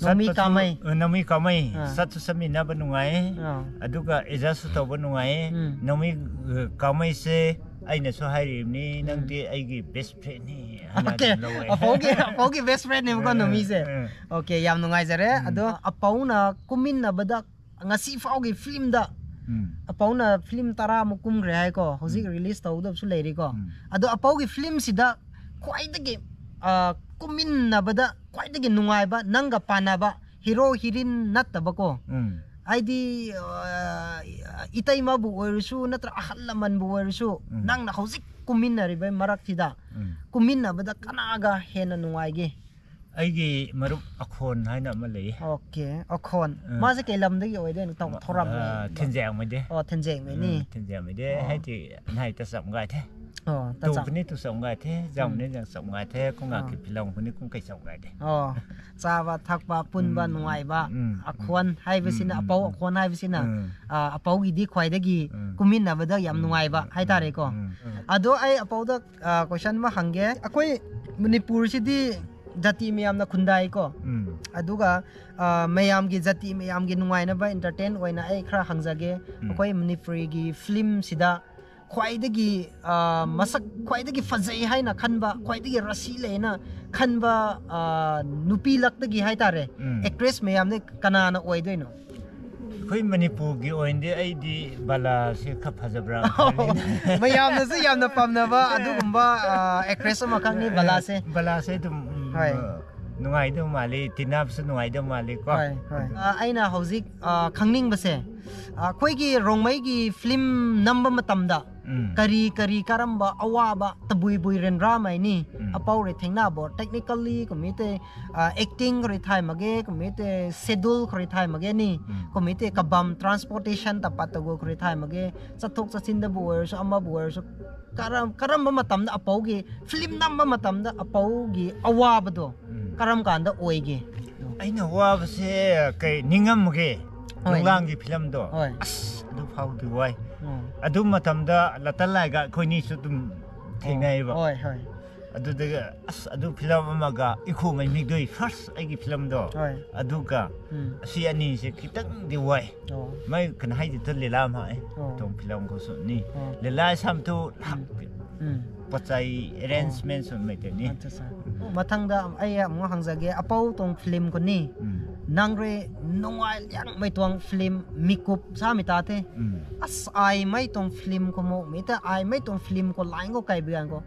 ꯆꯠꯄꯁꯨ- ꯅꯧꯃꯤ ꯀꯥꯃꯩ꯫ ꯑ, ꯅꯧꯃꯤ ꯀꯥꯃꯩ꯫ ꯑꯥ. ꯆꯠꯁꯨ ꯆꯠꯃꯤꯟꯅꯕ ꯅꯨꯡꯉꯥꯏ꯫ ꯑꯥ. ꯑꯗꯨꯒ ꯑꯦꯗꯖꯁꯁꯨ ꯇꯧꯕ ꯅꯨꯡꯉꯥꯏ꯫ ꯎꯝ. ꯅꯧꯃꯤ ꯑ, ꯀꯥꯃꯩꯁꯦ ꯑꯩꯅꯁꯨ ꯍꯥꯏꯔꯤꯕꯅꯤ, ꯅꯪꯗꯤ ꯑꯩꯒꯤ best friendꯅꯤ ꯍꯥꯏꯅ Okay. ꯑꯗꯨꯝ ꯂꯧꯋꯦ. ꯑꯄꯧꯒꯤ ꯑꯄꯧꯒꯤ best friendꯅꯦꯕꯀꯣ ꯎꯝ, ꯅꯨꯃꯤꯁꯦ. ꯎꯝ. Okay, ꯌꯥꯝ ꯅꯨꯡꯉꯥꯏꯖꯔꯦ. ꯑꯗꯣ ꯑꯄꯧꯅ ꯀꯨꯝꯃꯤꯟꯅꯕꯗ ꯉꯁꯤ ꯐꯥꯎꯒꯤ filmꯗ ꯎꯝ. ꯑꯄꯧꯅ film ꯇꯔꯥꯃꯨꯛ ꯀꯨꯝꯈ꯭ꯔꯦ ꯍꯥꯏꯀꯣ, ꯍꯧꯖꯤꯛ release ꯇꯧꯒꯗꯕꯁꯨ ꯂꯩꯔꯤꯀꯣ. ꯎꯝ. ꯑꯗꯣ ꯑꯄꯧꯒꯤ filmꯁꯤꯗ ꯈ꯭ꯋꯥꯏꯗꯒꯤ ꯑ, ꯀꯨꯝꯃꯤꯟꯅꯕꯗ ꯈ꯭ꯋꯥꯏꯗꯒꯤ ꯅꯨꯡꯉꯥꯏꯕ, ꯅꯪꯒ ꯄꯥꯟꯅꯕ, hero heroine ꯅꯠꯇꯕꯀꯣ, ꯎꯝ. ꯍꯥꯏꯗꯤ ꯑ, ꯏꯇꯩꯃꯕꯨ ꯑꯣꯏꯔꯁꯨ ꯅꯠꯇ꯭ꯔ ꯑꯍꯜ ꯂꯃꯟꯕꯨ ꯑꯣꯏꯔꯁꯨ, ꯎꯝ. ꯅꯪꯅ ꯍꯧꯖꯤꯛ ꯀꯨꯝꯃꯤꯟꯅꯔꯤꯕ ꯃꯔꯛꯁꯤꯗ ꯎꯝ. ꯀꯨꯝꯃꯤꯟꯅꯕꯗ ꯀꯅꯥꯒ ꯍꯦꯟꯅ ꯅꯨꯡꯉꯥꯏꯒꯦ? ꯑꯩꯒꯤ ꯃꯔꯨꯞ ꯑꯈꯣꯟ ꯍꯥꯏꯅ ꯑꯃ ꯂꯩꯌꯦ. Okay, ꯑꯈꯣꯟ. ꯎꯝ. ꯃꯥꯁꯦ ꯀꯩ ꯂꯝꯗꯒꯤ ꯑꯣꯏꯗꯣꯏꯅꯣ? ꯇꯧ- ꯊꯧꯔꯝ ꯑ, ꯂꯩ? ꯊꯤꯟꯖꯥꯡꯃꯩꯗꯤ. ꯑꯣ, ꯊꯤꯟꯖꯦꯡꯃꯩꯅꯤ. ꯎꯝ, ꯊꯤꯟꯖꯥꯡꯃꯩꯗꯤ. ꯑꯣ. ꯍꯥꯏꯗꯤ ꯅꯍꯥꯏ ꯇꯁꯝꯒꯥꯏꯊꯦ. ꯑꯣ, ꯇꯆꯥ. ꯇꯨꯕꯅꯤ ꯇꯨꯁꯝꯒꯥꯏꯊꯦ, ꯖꯥꯝꯅꯤ ꯖꯥꯝꯒꯥꯏꯊꯦ, ꯀꯨꯡꯒꯥꯀꯤ ꯐꯤꯂꯝ ꯈꯨꯅꯤ ꯀꯨꯡ ꯀꯩ ꯆꯝꯒꯥꯏꯊꯦ. ꯑꯣ, ꯆꯥꯕ ꯊꯛꯄ ꯄꯨꯟꯕ ꯎꯝ, ꯅꯨꯡꯉꯥꯏꯕ ꯎꯝ, ꯎꯝ. ꯑꯈꯣꯟ ꯍꯥꯏꯕꯁꯤꯅ, ꯎꯝ, ꯎꯝ, ꯑꯄꯧ ꯎꯝ. ꯑꯈꯣꯟ ꯍꯥꯏꯕꯁꯤꯅ ꯎꯝ. ꯑ, ꯑꯄꯧꯒꯤꯗꯤ ꯈ꯭ꯋꯥꯏꯗꯒꯤ ꯎꯝ. ꯀꯨꯝꯃꯤꯟꯅꯕꯗ ꯌꯥꯝ ꯎꯝ, ꯅꯨꯡꯉꯥꯏꯕ ꯎꯝ, ꯍꯥꯏꯇꯥꯔꯦꯀꯣ. ꯎꯝ. ꯑꯗꯣ ꯑꯩ ꯑꯄꯧꯗ ꯑ, question ꯑꯃ ꯍꯪꯒꯦ. ꯑꯩꯈꯣꯏ ꯃꯅꯤꯄꯨꯔꯁꯤꯗꯤ ꯖꯥꯇꯤ ꯃꯌꯥꯝꯅ ꯈꯨꯟꯗꯥꯏꯀꯣ. ꯎꯝ. ꯑꯗꯨꯒ ꯑ, ꯃꯌꯥꯝꯒꯤ ꯖꯥꯇꯤ ꯃꯌꯥꯝꯒꯤ ꯅꯨꯡꯉꯥꯏꯅꯕ entertain ꯑꯣꯏꯅ ꯑꯩ ꯈꯔ ꯍꯪꯖꯒꯦ. ꯎꯝ. ꯑꯩꯈꯣꯏ ꯃꯅꯤꯄꯨꯔꯤꯒꯤ filmꯁꯤꯗ ꯈ꯭ꯋꯥꯏꯗꯒꯤ ꯑ, ꯃꯁꯛ ꯈ꯭ꯋꯥꯏꯗꯒꯤ ꯐꯖꯩ ꯍꯥꯏꯅ ꯈꯟꯕ, ꯈ꯭ꯋꯥꯏꯗꯒꯤ ꯔꯥꯁꯤ ꯂꯩꯅ ꯈꯟꯕ ꯑ, ꯅꯨꯄꯤ ꯂꯛꯇꯒꯤ ꯍꯥꯏꯇꯥꯔꯦ, ꯎꯝ. Actress ꯃꯌꯥꯝꯗꯤ ꯀꯅꯥꯅ ꯑꯣꯏꯗꯣꯏꯅꯣ? ꯑꯩꯈꯣꯏ ꯃꯅꯤꯄꯨꯔꯒꯤ ꯑꯣꯏꯅꯗꯤ ꯑꯩꯗꯤ ꯕꯂꯥꯁꯦ ꯈꯔ ꯐꯖꯕ꯭ꯔꯥ ꯈꯜꯂꯤꯅꯦ. ꯃꯌꯥꯝꯅꯁꯨ ꯌꯥꯝꯅ ꯄꯥꯝꯅꯕ ꯑꯗꯨꯒꯨꯝꯕ ꯑ, Actress ꯑꯃꯈꯛꯅꯤ ꯕꯂꯥꯁꯦ. ꯕꯂꯥꯁꯦ ꯑꯗꯨꯝ ꯎꯝ, ꯍꯣꯏ. ꯅꯨꯡꯉꯥꯏꯗꯧ ꯃꯥꯜꯂꯤ, ꯇꯤꯟꯅꯕꯁꯨ ꯅꯨꯡꯉꯥꯏꯗꯧ ꯃꯥꯜꯂꯤ ꯀꯣ. ꯍꯣꯏ, ꯍꯣꯏ. ꯑ, ꯑꯩꯅ ꯍꯧꯖꯤꯛ ꯑ, ꯈꯪꯅꯤꯡꯕꯁꯦ, ꯑ, ꯑꯩꯈꯣꯏꯒꯤ ꯔꯣꯡꯃꯩꯒꯤ film ꯅꯝꯕ ꯃꯇꯝꯗ ꯎꯝ. ꯀꯔꯤ ꯀꯔꯤ ꯀꯔꯝꯕ ꯑꯋꯥꯕ ꯇꯕꯨꯏ ꯕꯨꯏ ꯔꯦꯟꯗ꯭ꯔꯥ ꯃꯥꯏꯅꯤ ꯎꯝ. ꯑꯄꯧꯔꯦ ꯊꯦꯡꯅꯕꯣ? Technically ꯀꯨꯝꯃꯤꯇꯦ ꯑ, acting ꯈꯔꯤ ꯊꯥꯏꯃꯒꯦ, ꯀꯨꯝꯃꯤꯇꯦ schedule ꯈꯔꯤ ꯊꯥꯏꯃꯒꯦ ꯅꯤ, ꯎꯝ. ꯀꯨꯝꯃꯤꯇꯦ ꯀꯕꯝ transportation ꯇꯞꯄꯠꯇꯒꯣ ꯈꯔꯤ ꯊꯥꯏꯃꯒꯦ, ꯆꯠꯊꯣꯛ ꯆꯠꯁꯤꯟꯗꯕꯨ ꯑꯣꯏꯔꯁꯨ ꯑꯃꯕꯨ ꯑꯣꯏꯔꯁꯨ ꯀꯔꯝ ꯀꯔꯝꯕ ꯃꯇꯝꯗ ꯑꯄꯧꯒꯤ film ꯅꯝꯕ ꯃꯇꯝꯗ ꯑꯄꯧꯒꯤ ꯑꯋꯥꯕꯗꯣ ꯎꯝ. ꯀꯔꯝ ꯀꯥꯟꯗ ꯑꯣꯏꯒꯦ? ꯑꯩꯅ ꯋꯥꯕꯁꯦ ꯀꯩ ꯅꯤꯡꯉꯝꯃꯒꯦ, ꯍꯣꯏ. ꯅꯨꯡꯂꯥꯡꯒꯤ ꯐꯤꯂꯝꯗꯣ. ꯍꯣꯏ. ꯑꯁ, ꯑꯗꯨ ꯐꯥꯎꯗꯤ ꯋꯥꯏ. ꯎꯝ. ꯑꯗꯨ ꯃꯇꯝꯗ ꯂꯇꯟ ꯂꯥꯏꯒ ꯑꯩꯈꯣꯏꯅꯤꯁꯨ ꯑꯗꯨꯝ ꯊꯦꯡꯅꯩꯕ. ꯍꯣꯏ, ꯍꯣꯏ. ꯑꯗꯨꯗꯒꯤ ꯑꯁ ꯑꯗꯨ ꯐꯤꯂꯝ ꯑꯃꯒ ꯏꯈꯣ ꯃꯩ ꯃꯤꯒꯗꯣꯏ ꯐꯥꯔꯁ ꯑꯩꯒꯤ ꯐꯤꯂꯝꯗꯣ, ꯍꯣꯏ꯫ ꯑꯗꯨꯒ ꯎꯝ꯫ ꯑꯁꯤ ꯑꯅꯤꯁꯦ ꯈꯤꯇꯪꯗꯤ ꯋꯥꯏ꯫ ꯑꯣ꯫ ꯃꯩ ꯀꯩꯅꯣ ꯍꯥꯏꯗꯤ ꯇꯨ ꯂꯤꯂꯥ ꯑꯃ ꯍꯥꯏ ꯑꯣ꯫ ꯇꯣꯡ ꯐꯤꯂꯝ ꯈꯣꯁꯨꯅꯤ꯫ ꯑꯣ꯫ ꯂꯤꯂꯥ ꯁꯥꯝꯇꯨ ꯎꯝ꯫ ꯄꯆꯥꯏ ꯑꯦꯔꯦꯟꯖꯃꯦꯟꯁꯨ ꯃꯩꯇꯩꯅꯤ꯫ ꯑꯠꯆꯥ, ꯑꯠꯆꯥ꯫ ꯑꯣ, ꯃꯊꯪꯗ ꯑꯩ ꯑꯃꯨꯛ ꯍꯪꯖꯒꯦ, ꯑꯄꯧ ꯇꯣꯡ ꯐꯤꯂꯝ ꯀꯨꯅꯤ꯫ ꯎꯝ꯫ ꯅꯪꯔꯦ ꯅꯨꯡꯉꯥꯏ ꯌꯥꯡ ꯃꯩ ꯇꯣꯡ ꯐꯤꯂꯝ ꯃꯤꯀꯨꯞ ꯁꯥꯃꯤ ꯇꯥꯇꯦ꯫ ꯎꯝ꯫ ꯑꯁ ꯑꯥꯏ ꯃꯩ ꯇꯣꯡ ꯐꯤꯂꯝ ꯀꯨꯝꯃꯣ ꯃꯤꯇ ꯑꯥꯏ ꯃꯩ ꯇꯣꯡ ꯐꯤꯂꯝ ꯀꯣ ꯂꯥꯏꯟ ꯀꯣ ꯀꯥꯏꯕꯤꯌꯥꯡ ꯀꯣ꯫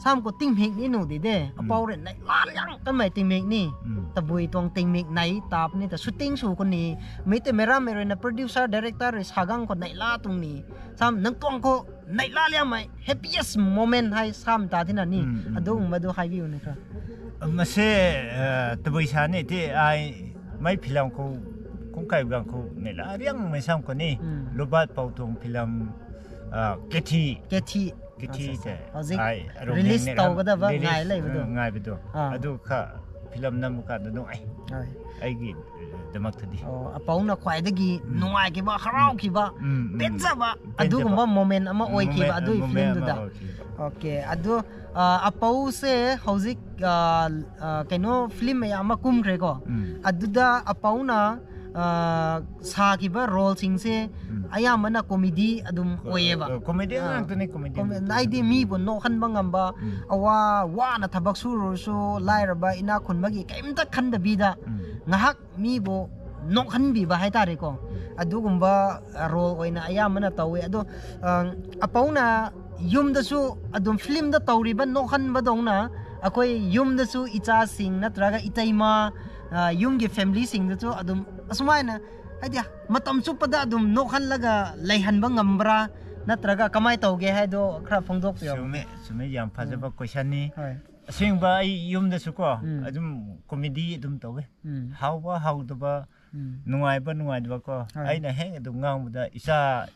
ꯁꯥꯝ ꯀꯣ ꯇꯤꯡ ꯃꯤꯛ ꯅꯤ ꯅꯨ ꯗꯤ ꯗꯦ꯫ ꯎꯝ꯫ ꯑꯄꯧ ꯔꯦ ꯅꯩ ꯂꯥ ꯌꯥꯡ ꯀꯃꯥꯏ ꯇꯤꯡ ꯃꯤꯛ ꯅꯤ꯫ ꯎꯝ꯫ ꯇꯕꯨꯏ ꯇꯣꯡ ꯇꯤꯡ ꯃꯤꯛ ꯅꯩ ꯇꯥꯞ ꯅꯤ ꯇ ꯁꯨꯇꯤꯡ ꯁꯨ ꯀꯨꯅꯤ꯫ ꯃꯤꯇ ꯃꯦꯔꯥ ꯃꯦꯔꯣꯏ ꯅ ꯄ꯭ꯔꯣꯗ꯭ꯌꯨꯁꯔ ꯗꯥꯏꯔꯦꯛꯇꯔ ꯔꯦ ꯁꯥꯒꯥꯡ ꯀꯣ ꯅꯩ ꯂꯥ ꯇꯨꯡ ꯅꯤ꯫ ꯁꯥꯝ ꯅꯪ ꯇꯣꯡ ꯀꯣ ꯅꯩ ꯂꯥ ꯂꯤꯌꯥ ꯃꯩ ꯍꯦꯄꯤꯌꯦꯁ ꯃꯣꯃꯦꯟ ꯍꯥꯏ ꯁꯥꯝ ꯇꯥ ꯊꯤꯅ ꯅꯤ꯫ ꯎꯝ, ꯎꯝ, ꯑꯗꯨꯒꯨꯝꯕꯗꯨ ꯍꯥꯏꯕꯤꯌꯨꯅꯦ ꯈꯔ꯫ ꯃꯁꯦ, ꯑ, ꯇꯕꯨꯏ ꯁꯥꯅꯤ ꯇꯤ ꯑꯥꯏ ꯃꯩ ꯐꯤꯂꯝ ꯈꯨ ꯀꯨꯝ ꯀꯥꯏꯕ ꯈꯨ ꯅꯦ ꯂꯥ ꯔꯤꯌꯥꯡ ꯃꯩ ꯁꯥꯝ ꯀꯣꯅꯤ꯫ ꯎꯝ꯫ ꯂꯨꯕꯥꯠ ꯄꯥꯎꯊꯣꯡ ꯐꯤꯂꯝ, ꯑ, ꯀꯦꯊꯤ꯫ ꯀꯦꯊꯤ ꯑꯠꯆꯥ, ꯁꯦ꯫ ꯑꯠꯆꯥ꯫ ꯍꯧꯖꯤꯛ ꯑꯥꯏ, ꯑꯔꯣ ꯔꯤꯂꯤꯁ ꯃꯦꯡꯅꯦꯔꯥꯝ ꯇꯧꯒꯗꯕ ꯔꯤꯂꯤꯁ, ꯉꯥꯏ ꯂꯩꯕꯗꯣ꯫ ꯎꯝ, ꯉꯥꯏꯕꯗꯣ꯫ ꯑꯥ꯫ ꯑꯗꯨ ꯈ ꯐꯤꯂꯝ ꯅꯝꯕ ꯀꯥꯟꯗ ꯅꯨꯡꯉꯥꯏ꯫ ꯍꯣꯏ꯫ ꯑꯩꯒꯤꯗꯃꯛꯇꯗꯤ꯫ ꯑꯣ, ꯑꯄꯧꯅ ꯈ꯭ꯋꯥꯏꯗꯒꯤ ꯎꯝ꯫ ꯅꯨꯡꯉꯥꯏꯈꯤꯕ, ꯍꯔꯥꯎꯈꯤꯕ, ꯎꯝ, ꯎꯝ꯫ ꯄꯦꯟꯖꯕ, ꯄꯦꯟꯖꯕ꯫ ꯑꯗꯨꯒꯨꯝꯕ ꯃꯣꯃꯦꯟ ꯑꯃ ꯃꯣꯃꯦꯟ, ꯑꯣꯏꯈꯤꯕ ꯑꯗꯨꯒꯤ ꯃꯣꯃꯦꯟ ꯐꯤꯂꯝꯗꯨꯗ꯫ ꯑꯃ ꯑꯣꯏꯈꯤꯕ꯫ ꯑꯣꯀꯦ, ꯑꯗꯣ, ꯑ, ꯑꯄꯧꯁꯦ ꯍꯧꯖꯤꯛ, ꯑ, ꯑ, ꯀꯩꯅꯣ ꯐꯤꯂꯝ ꯃꯌꯥꯝ ꯑꯃ ꯀꯨꯝꯈ꯭ꯔꯦꯀꯣ꯫ ꯎꯝ꯫ ꯑꯗꯨꯗ ꯑꯄꯧꯅ, ꯑ, ꯁꯥꯈꯤꯕ ꯔꯣꯜꯁꯤꯡꯁꯦ ꯎꯝ꯫ ꯑꯌꯥꯝꯕꯅ ꯀꯣꯃꯦꯗꯤ ꯑꯗꯨꯝ ꯑꯣꯏꯌꯦꯕ꯫ ꯀꯣꯃꯦꯗꯤ ꯑꯥ꯫ ꯉꯥꯛꯇꯅꯤ, ꯀꯣꯃꯦꯗꯤ ꯀꯣꯃꯦ-, ꯉꯥꯛꯇꯅꯤ꯫ ꯍꯥꯏꯗꯤ ꯃꯤꯕꯨ ꯅꯣꯛꯍꯟꯕ ꯉꯝꯕ, ꯎꯝ꯫ ꯑꯋꯥ, ꯋꯥꯅ ꯊꯕꯛ ꯁꯨꯔꯨꯔꯁꯨ, ꯂꯥꯏꯔꯕ, ꯏꯅꯥꯛ ꯈꯨꯟꯕꯒꯤ ꯀꯔꯤꯝꯇ ꯈꯟꯗꯕꯤꯗ ꯎꯝ꯫ ꯉꯥꯏꯍꯥꯛ ꯃꯤꯕꯨ ꯅꯣꯛꯍꯟꯕꯤꯕ ꯍꯥꯏꯇꯥꯔꯦꯀꯣ꯫ ꯑꯗꯨꯒꯨꯝꯕ ꯔꯣꯜ ꯑꯣꯏꯅ ꯑꯌꯥꯝꯕꯅ ꯇꯧꯋꯦ꯫ ꯑꯗꯣ, ꯑ, ꯑꯄꯧꯅ ꯌꯨꯝꯗꯁꯨ ꯑꯗꯨꯝ ꯐꯤꯂꯝꯗ ꯇꯧꯔꯤꯕ ꯅꯣꯛꯍꯟꯕꯗꯧꯅ ꯑꯩꯈꯣꯏ ꯌꯨꯝꯗꯁꯨ ꯏꯆꯥꯁꯤꯡ ꯅꯠꯇ꯭ꯔꯒ ꯏꯇꯩꯃ, ꯑ, ꯌꯨꯝꯒꯤ ꯐꯦꯃꯤꯂꯤꯁꯤꯡꯗꯁꯨ ꯑꯗꯨꯝ ꯑꯁꯨꯃꯥꯏꯅ ꯍꯥꯏꯗꯤ ꯃꯇꯝ ꯆꯨꯞꯄꯗ ꯑꯗꯨꯝ ꯅꯣꯛꯍꯜꯂꯒ ꯂꯩꯍꯟꯕ ꯉꯝꯕ꯭ꯔꯥ, ꯅꯠꯇ꯭ꯔꯒ ꯀꯃꯥꯏꯅ ꯇꯧꯒꯦ ꯍꯥꯏꯗꯣ ꯈꯔ ꯐꯣꯡꯗꯣꯛꯄꯤꯌꯣ꯫ ꯆꯨꯝꯃꯦ, ꯆꯨꯝꯃꯦ, ꯌꯥꯝ ꯐꯖꯕ ꯀꯣꯏꯁꯟꯅꯤ꯫ ꯍꯣꯏ꯫ ꯑꯁꯦꯡꯕ ꯑꯩ ꯌꯨꯝꯗꯁꯨ ꯀꯣ ꯎꯝ꯫ ꯑꯗꯨꯝ ꯀꯣꯃꯦꯗꯤ ꯑꯗꯨꯝ ꯇꯧꯋꯦ꯫ ꯎꯝ꯫ ꯍꯥꯎꯕ ꯍꯥꯎꯗꯕ, ꯎꯝ꯫ ꯅꯨꯡꯉꯥꯏꯕ ꯅꯨꯡꯉꯥꯏꯇꯕ ꯀꯣ꯫ ꯍꯣꯏ꯫ ꯑꯩꯅ ꯍꯦꯛ ꯑꯗꯨꯝ ꯉꯥꯡꯕꯗ ꯏꯆꯥ,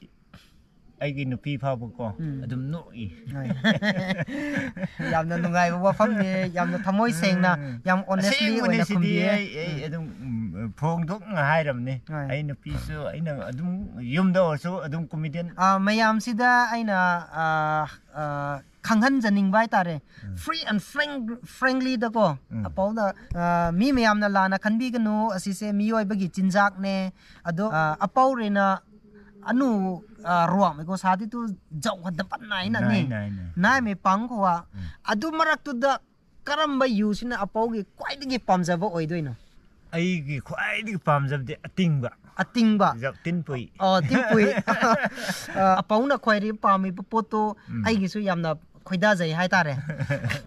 ꯑꯩꯒꯤ ꯅꯨꯄꯤ ꯐꯥꯎꯕ ꯀꯣ ꯎꯝ꯫ ꯑꯗꯨꯝ ꯅꯣꯛꯏ꯫ ꯍꯣꯏ꯫ ꯌꯥꯝꯅ ꯅꯨꯡꯉꯥꯏꯕ ꯋꯥꯐꯝꯅꯤ, ꯌꯥꯝꯅ ꯊꯃꯣꯏ ꯁꯦꯡꯅ, ꯎꯝ꯫ ꯌꯥꯝ honestly ꯑꯁꯦꯡꯕꯅꯤ ꯑꯣꯏꯅ ꯁꯤꯗꯤ꯫ ꯈꯨꯝꯕꯤꯌꯦ꯫ ꯑꯩ, ꯑꯩ ꯑꯗꯨꯝ, ꯎꯝ, ꯐꯣꯡꯗꯣꯛꯅ ꯍꯥꯏꯔꯕꯅꯦ꯫ ꯍꯣꯏ꯫ ꯑꯩ ꯅꯨꯄꯤꯁꯨ ꯑꯩꯅ ꯑꯗꯨꯝ ꯌꯨꯝꯗ ꯑꯣꯏꯔꯁꯨ ꯑꯗꯨꯝ ꯀꯣꯃꯦꯗꯤꯌꯟ꯫ ꯑ, ꯃꯌꯥꯝꯁꯤꯗ ꯑꯩꯅ, ꯑ, ꯑ, ꯈꯪꯍꯟꯖꯅꯤꯡꯕ ꯍꯥꯏꯇꯥꯔꯦ꯫ Free and frank franklyꯗꯀꯣ, ꯎꯝ꯫ ꯑꯄꯥꯎꯅ, ꯑ, ꯃꯤ ꯃꯌꯥꯝꯅ ꯂꯥꯟꯅ ꯈꯟꯕꯤꯒꯅꯨ, ꯑꯁꯤꯁꯦ ꯃꯤꯑꯣꯏꯕꯒꯤ ꯆꯤꯟꯖꯥꯛꯅꯦ꯫ ꯑꯗꯣ, ꯑ, ꯑꯄꯥꯎꯔꯦꯅ ꯑꯅꯨ, ꯑ, ꯔꯨꯋꯥꯡ ꯃꯩꯀꯣ ꯁꯥꯗꯤ ꯇꯨ ꯖꯧ ꯍꯟꯗ ꯄꯟ ꯅꯥꯏꯅ ꯅꯤ꯫ ꯅꯥꯏ, ꯅꯥꯏ, ꯅꯥꯏ꯫ ꯅꯥꯏ ꯃꯤ ꯄꯥꯡ ꯈꯣꯋꯥ꯫ ꯑꯗꯨ ꯃꯔꯛꯇꯨꯗ ꯀꯔꯝꯕ ꯌꯨꯁꯤꯅ ꯑꯄꯥꯎꯒꯤ ꯈ꯭ꯋꯥꯏꯗꯒꯤ ꯄꯥꯝꯖꯕ ꯑꯣꯏꯗꯣꯏꯅꯣ? ꯑꯩꯒꯤ ꯈ꯭ꯋꯥꯏꯗꯒꯤ ꯄꯥꯝꯖꯕꯗꯤ ꯑꯇꯤꯡꯕ꯫ ꯑꯇꯤꯡꯕ꯫ ꯖꯛ ꯇꯤꯟꯄꯨꯏ꯫ ꯑꯣ, ꯇꯤꯟꯄꯨꯏ꯫ ꯑ, ꯑꯄꯥꯎꯅ ꯈ꯭ꯋꯥꯏꯗꯒꯤ ꯄꯥꯝꯃꯤꯕ ꯄꯣꯠꯇꯣ ꯎꯝ꯫ ꯑꯩꯒꯤꯁꯨ ꯌꯥꯝꯅ ꯈꯣꯏꯗꯥꯖꯩ ꯍꯥꯏꯇꯥꯔꯦ꯫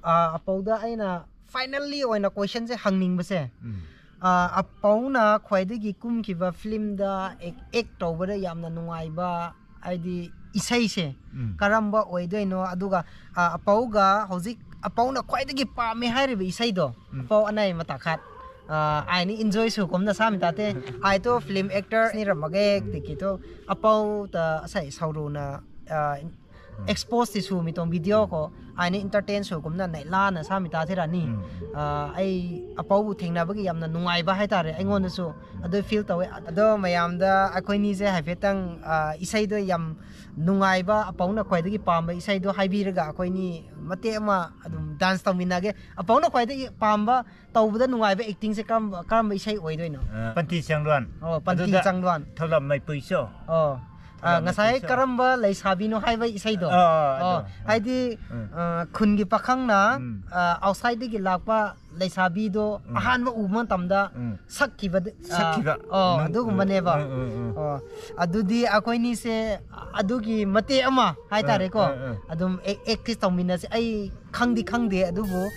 ꯑ, ꯑꯄꯥꯎꯗ ꯑꯩꯅ finally ꯑꯣꯏꯅ questionꯁꯦ ꯍꯪꯅꯤꯡꯕꯁꯦ, ꯎꯝ꯫ ꯑ, ꯑꯄꯥꯎꯅ ꯈ꯭ꯋꯥꯏꯗꯒꯤ ꯀꯨꯝꯈꯤꯕ filmꯗ act, act ꯇꯧꯕꯗ ꯌꯥꯝꯅ ꯅꯨꯡꯉꯥꯏꯕ, ꯍꯥꯏꯗꯤ ꯏꯁꯩꯁꯦ ꯎꯝ꯫ ꯀꯔꯝꯕ ꯑꯣꯏꯗꯣꯏꯅꯣ? ꯑꯗꯨꯒ, ꯑ, ꯑꯄꯥꯎꯒ ꯍꯧꯖꯤꯛ ꯑꯄꯥꯎꯅ ꯈ꯭ꯋꯥꯏꯗꯒꯤ ꯄꯥꯝꯃꯦ ꯍꯥꯏꯔꯤꯕ ꯏꯁꯩꯗꯣ, ꯎꯝ꯫ ꯑꯄꯥꯎ ꯑꯅꯥꯏ ꯃꯇꯥꯈꯥꯠ, ꯑ, ꯑꯥꯏꯅꯤ enjoy ꯁꯨ ꯀꯨꯝꯅ ꯁꯥꯃꯤ ꯇꯥꯇꯦ꯫ ꯑꯥꯏ ꯇꯣ film actor ꯅꯤ ꯔꯝꯃꯒꯦ, ꯇꯤꯀꯤ ꯇꯣ ꯑꯄꯥꯎ ꯇ ꯑꯁꯥꯏ ꯁꯥꯎꯔꯨꯅ, ꯑ, expose ꯇꯤ ꯁꯨꯃꯤ ꯇꯣꯡ video ꯀꯣ, ꯑꯥꯏꯅꯤ entertain ꯁꯨ ꯀꯨꯝꯅ ꯅꯩ ꯂꯥꯅ ꯁꯥꯃꯤ ꯇꯥꯊꯤꯔꯅꯤ꯫ ꯎꯝ꯫ ꯑ, ꯑꯩ ꯑꯄꯥꯎꯕꯨ ꯊꯦꯡꯅꯕꯒꯤ ꯌꯥꯝꯅ ꯅꯨꯡꯉꯥꯏꯕ ꯍꯥꯏꯇꯥꯔꯦ ꯑꯩꯉꯣꯟꯗꯁꯨ꯫ ꯑꯗꯨ feel ꯇꯧꯋꯦ꯫ ꯑꯗꯣ ꯃꯌꯥꯝꯗ ꯑꯩꯈꯣꯏꯅꯤꯁꯦ ꯍꯥꯏꯐꯦꯠꯇꯪ, ꯑ, ꯏꯁꯩꯗꯣ ꯌꯥꯝ ꯅꯨꯡꯉꯥꯏꯕ, ꯑꯄꯥꯎꯅ ꯈ꯭ꯋꯥꯏꯗꯒꯤ ꯄꯥꯝꯕ ꯏꯁꯩꯗꯣ ꯍꯥꯏꯕꯤꯔꯒ ꯑꯩꯈꯣꯏꯅꯤ ꯃꯇꯦꯛ ꯑꯃ ꯑꯗꯨꯝ dance ꯇꯧꯃꯤꯟꯅꯒꯦ꯫ ꯑꯄꯥꯎꯅ ꯈ꯭ꯋꯥꯏꯗꯒꯤ ꯄꯥꯝꯕ, ꯇꯧꯕꯗ ꯅꯨꯡꯉꯥꯏꯕ actingꯁꯦ ꯀꯔꯝꯕ, ꯀꯔꯝꯕ ꯏꯁꯩ ꯑꯣꯏꯗꯣꯏꯅꯣ? ꯑ, ꯄꯟꯊꯤ ꯆꯪꯂꯣꯟ꯫ ꯑꯣ, ꯄꯟꯊꯤ ꯑꯗꯨꯗ ꯆꯪꯂꯣꯟ꯫ ꯊꯧꯂꯞ ꯃꯩꯄꯨꯏꯁꯨ꯫ ꯑꯣ꯫ ꯑ, ꯊꯧꯂꯞ ꯉꯁꯥꯏ ꯃꯩꯄꯨꯏꯁꯨ꯫ ꯀꯔꯝꯕ ꯂꯩꯁꯥꯕꯤꯅꯣ ꯍꯥꯏꯕ ꯏꯁꯩꯗꯣ? ꯑ, ꯑ, ꯑꯣ, ꯑꯗꯣ꯫ ꯍꯥꯏꯗꯤ, ꯎꯝ꯫ ꯑ, ꯈꯨꯟꯒꯤ ꯄꯥꯈꯪꯅ, ꯎꯝ꯫ ꯑ, outsideꯗꯒꯤ ꯂꯥꯛꯄ ꯂꯩꯁꯥꯕꯤꯗꯣ ꯎꯝ꯫ ꯑꯍꯥꯟꯕ ꯎꯕ ꯃꯇꯝꯗ ꯎꯝ꯫ ꯁꯛꯈꯤꯕꯗ, ꯑ, ꯁꯛꯈꯤꯕ꯫ ꯑꯣ, ꯎꯝ, ꯑꯗꯨꯒꯨꯝꯕꯅꯦꯕ꯫ ꯎꯝ, ꯎꯝ, ꯎꯝ꯫ ꯑꯣ, ꯑꯗꯨꯗꯤ ꯑꯩꯈꯣꯏꯅꯤꯁꯦ ꯑꯗꯨꯒꯤ ꯃꯇꯦꯛ ꯑꯃ ꯍꯥꯏꯇꯥꯔꯦꯀꯣ꯫ ꯎꯝ, ꯎꯝ, ꯎꯝ꯫ ꯑꯗꯨꯝ act, act ꯇꯧꯃꯤꯟꯅꯁꯦ꯫ ꯑꯩ ꯈꯪꯗꯤ ꯈꯪꯗꯦ, ꯑꯗꯨꯕꯨ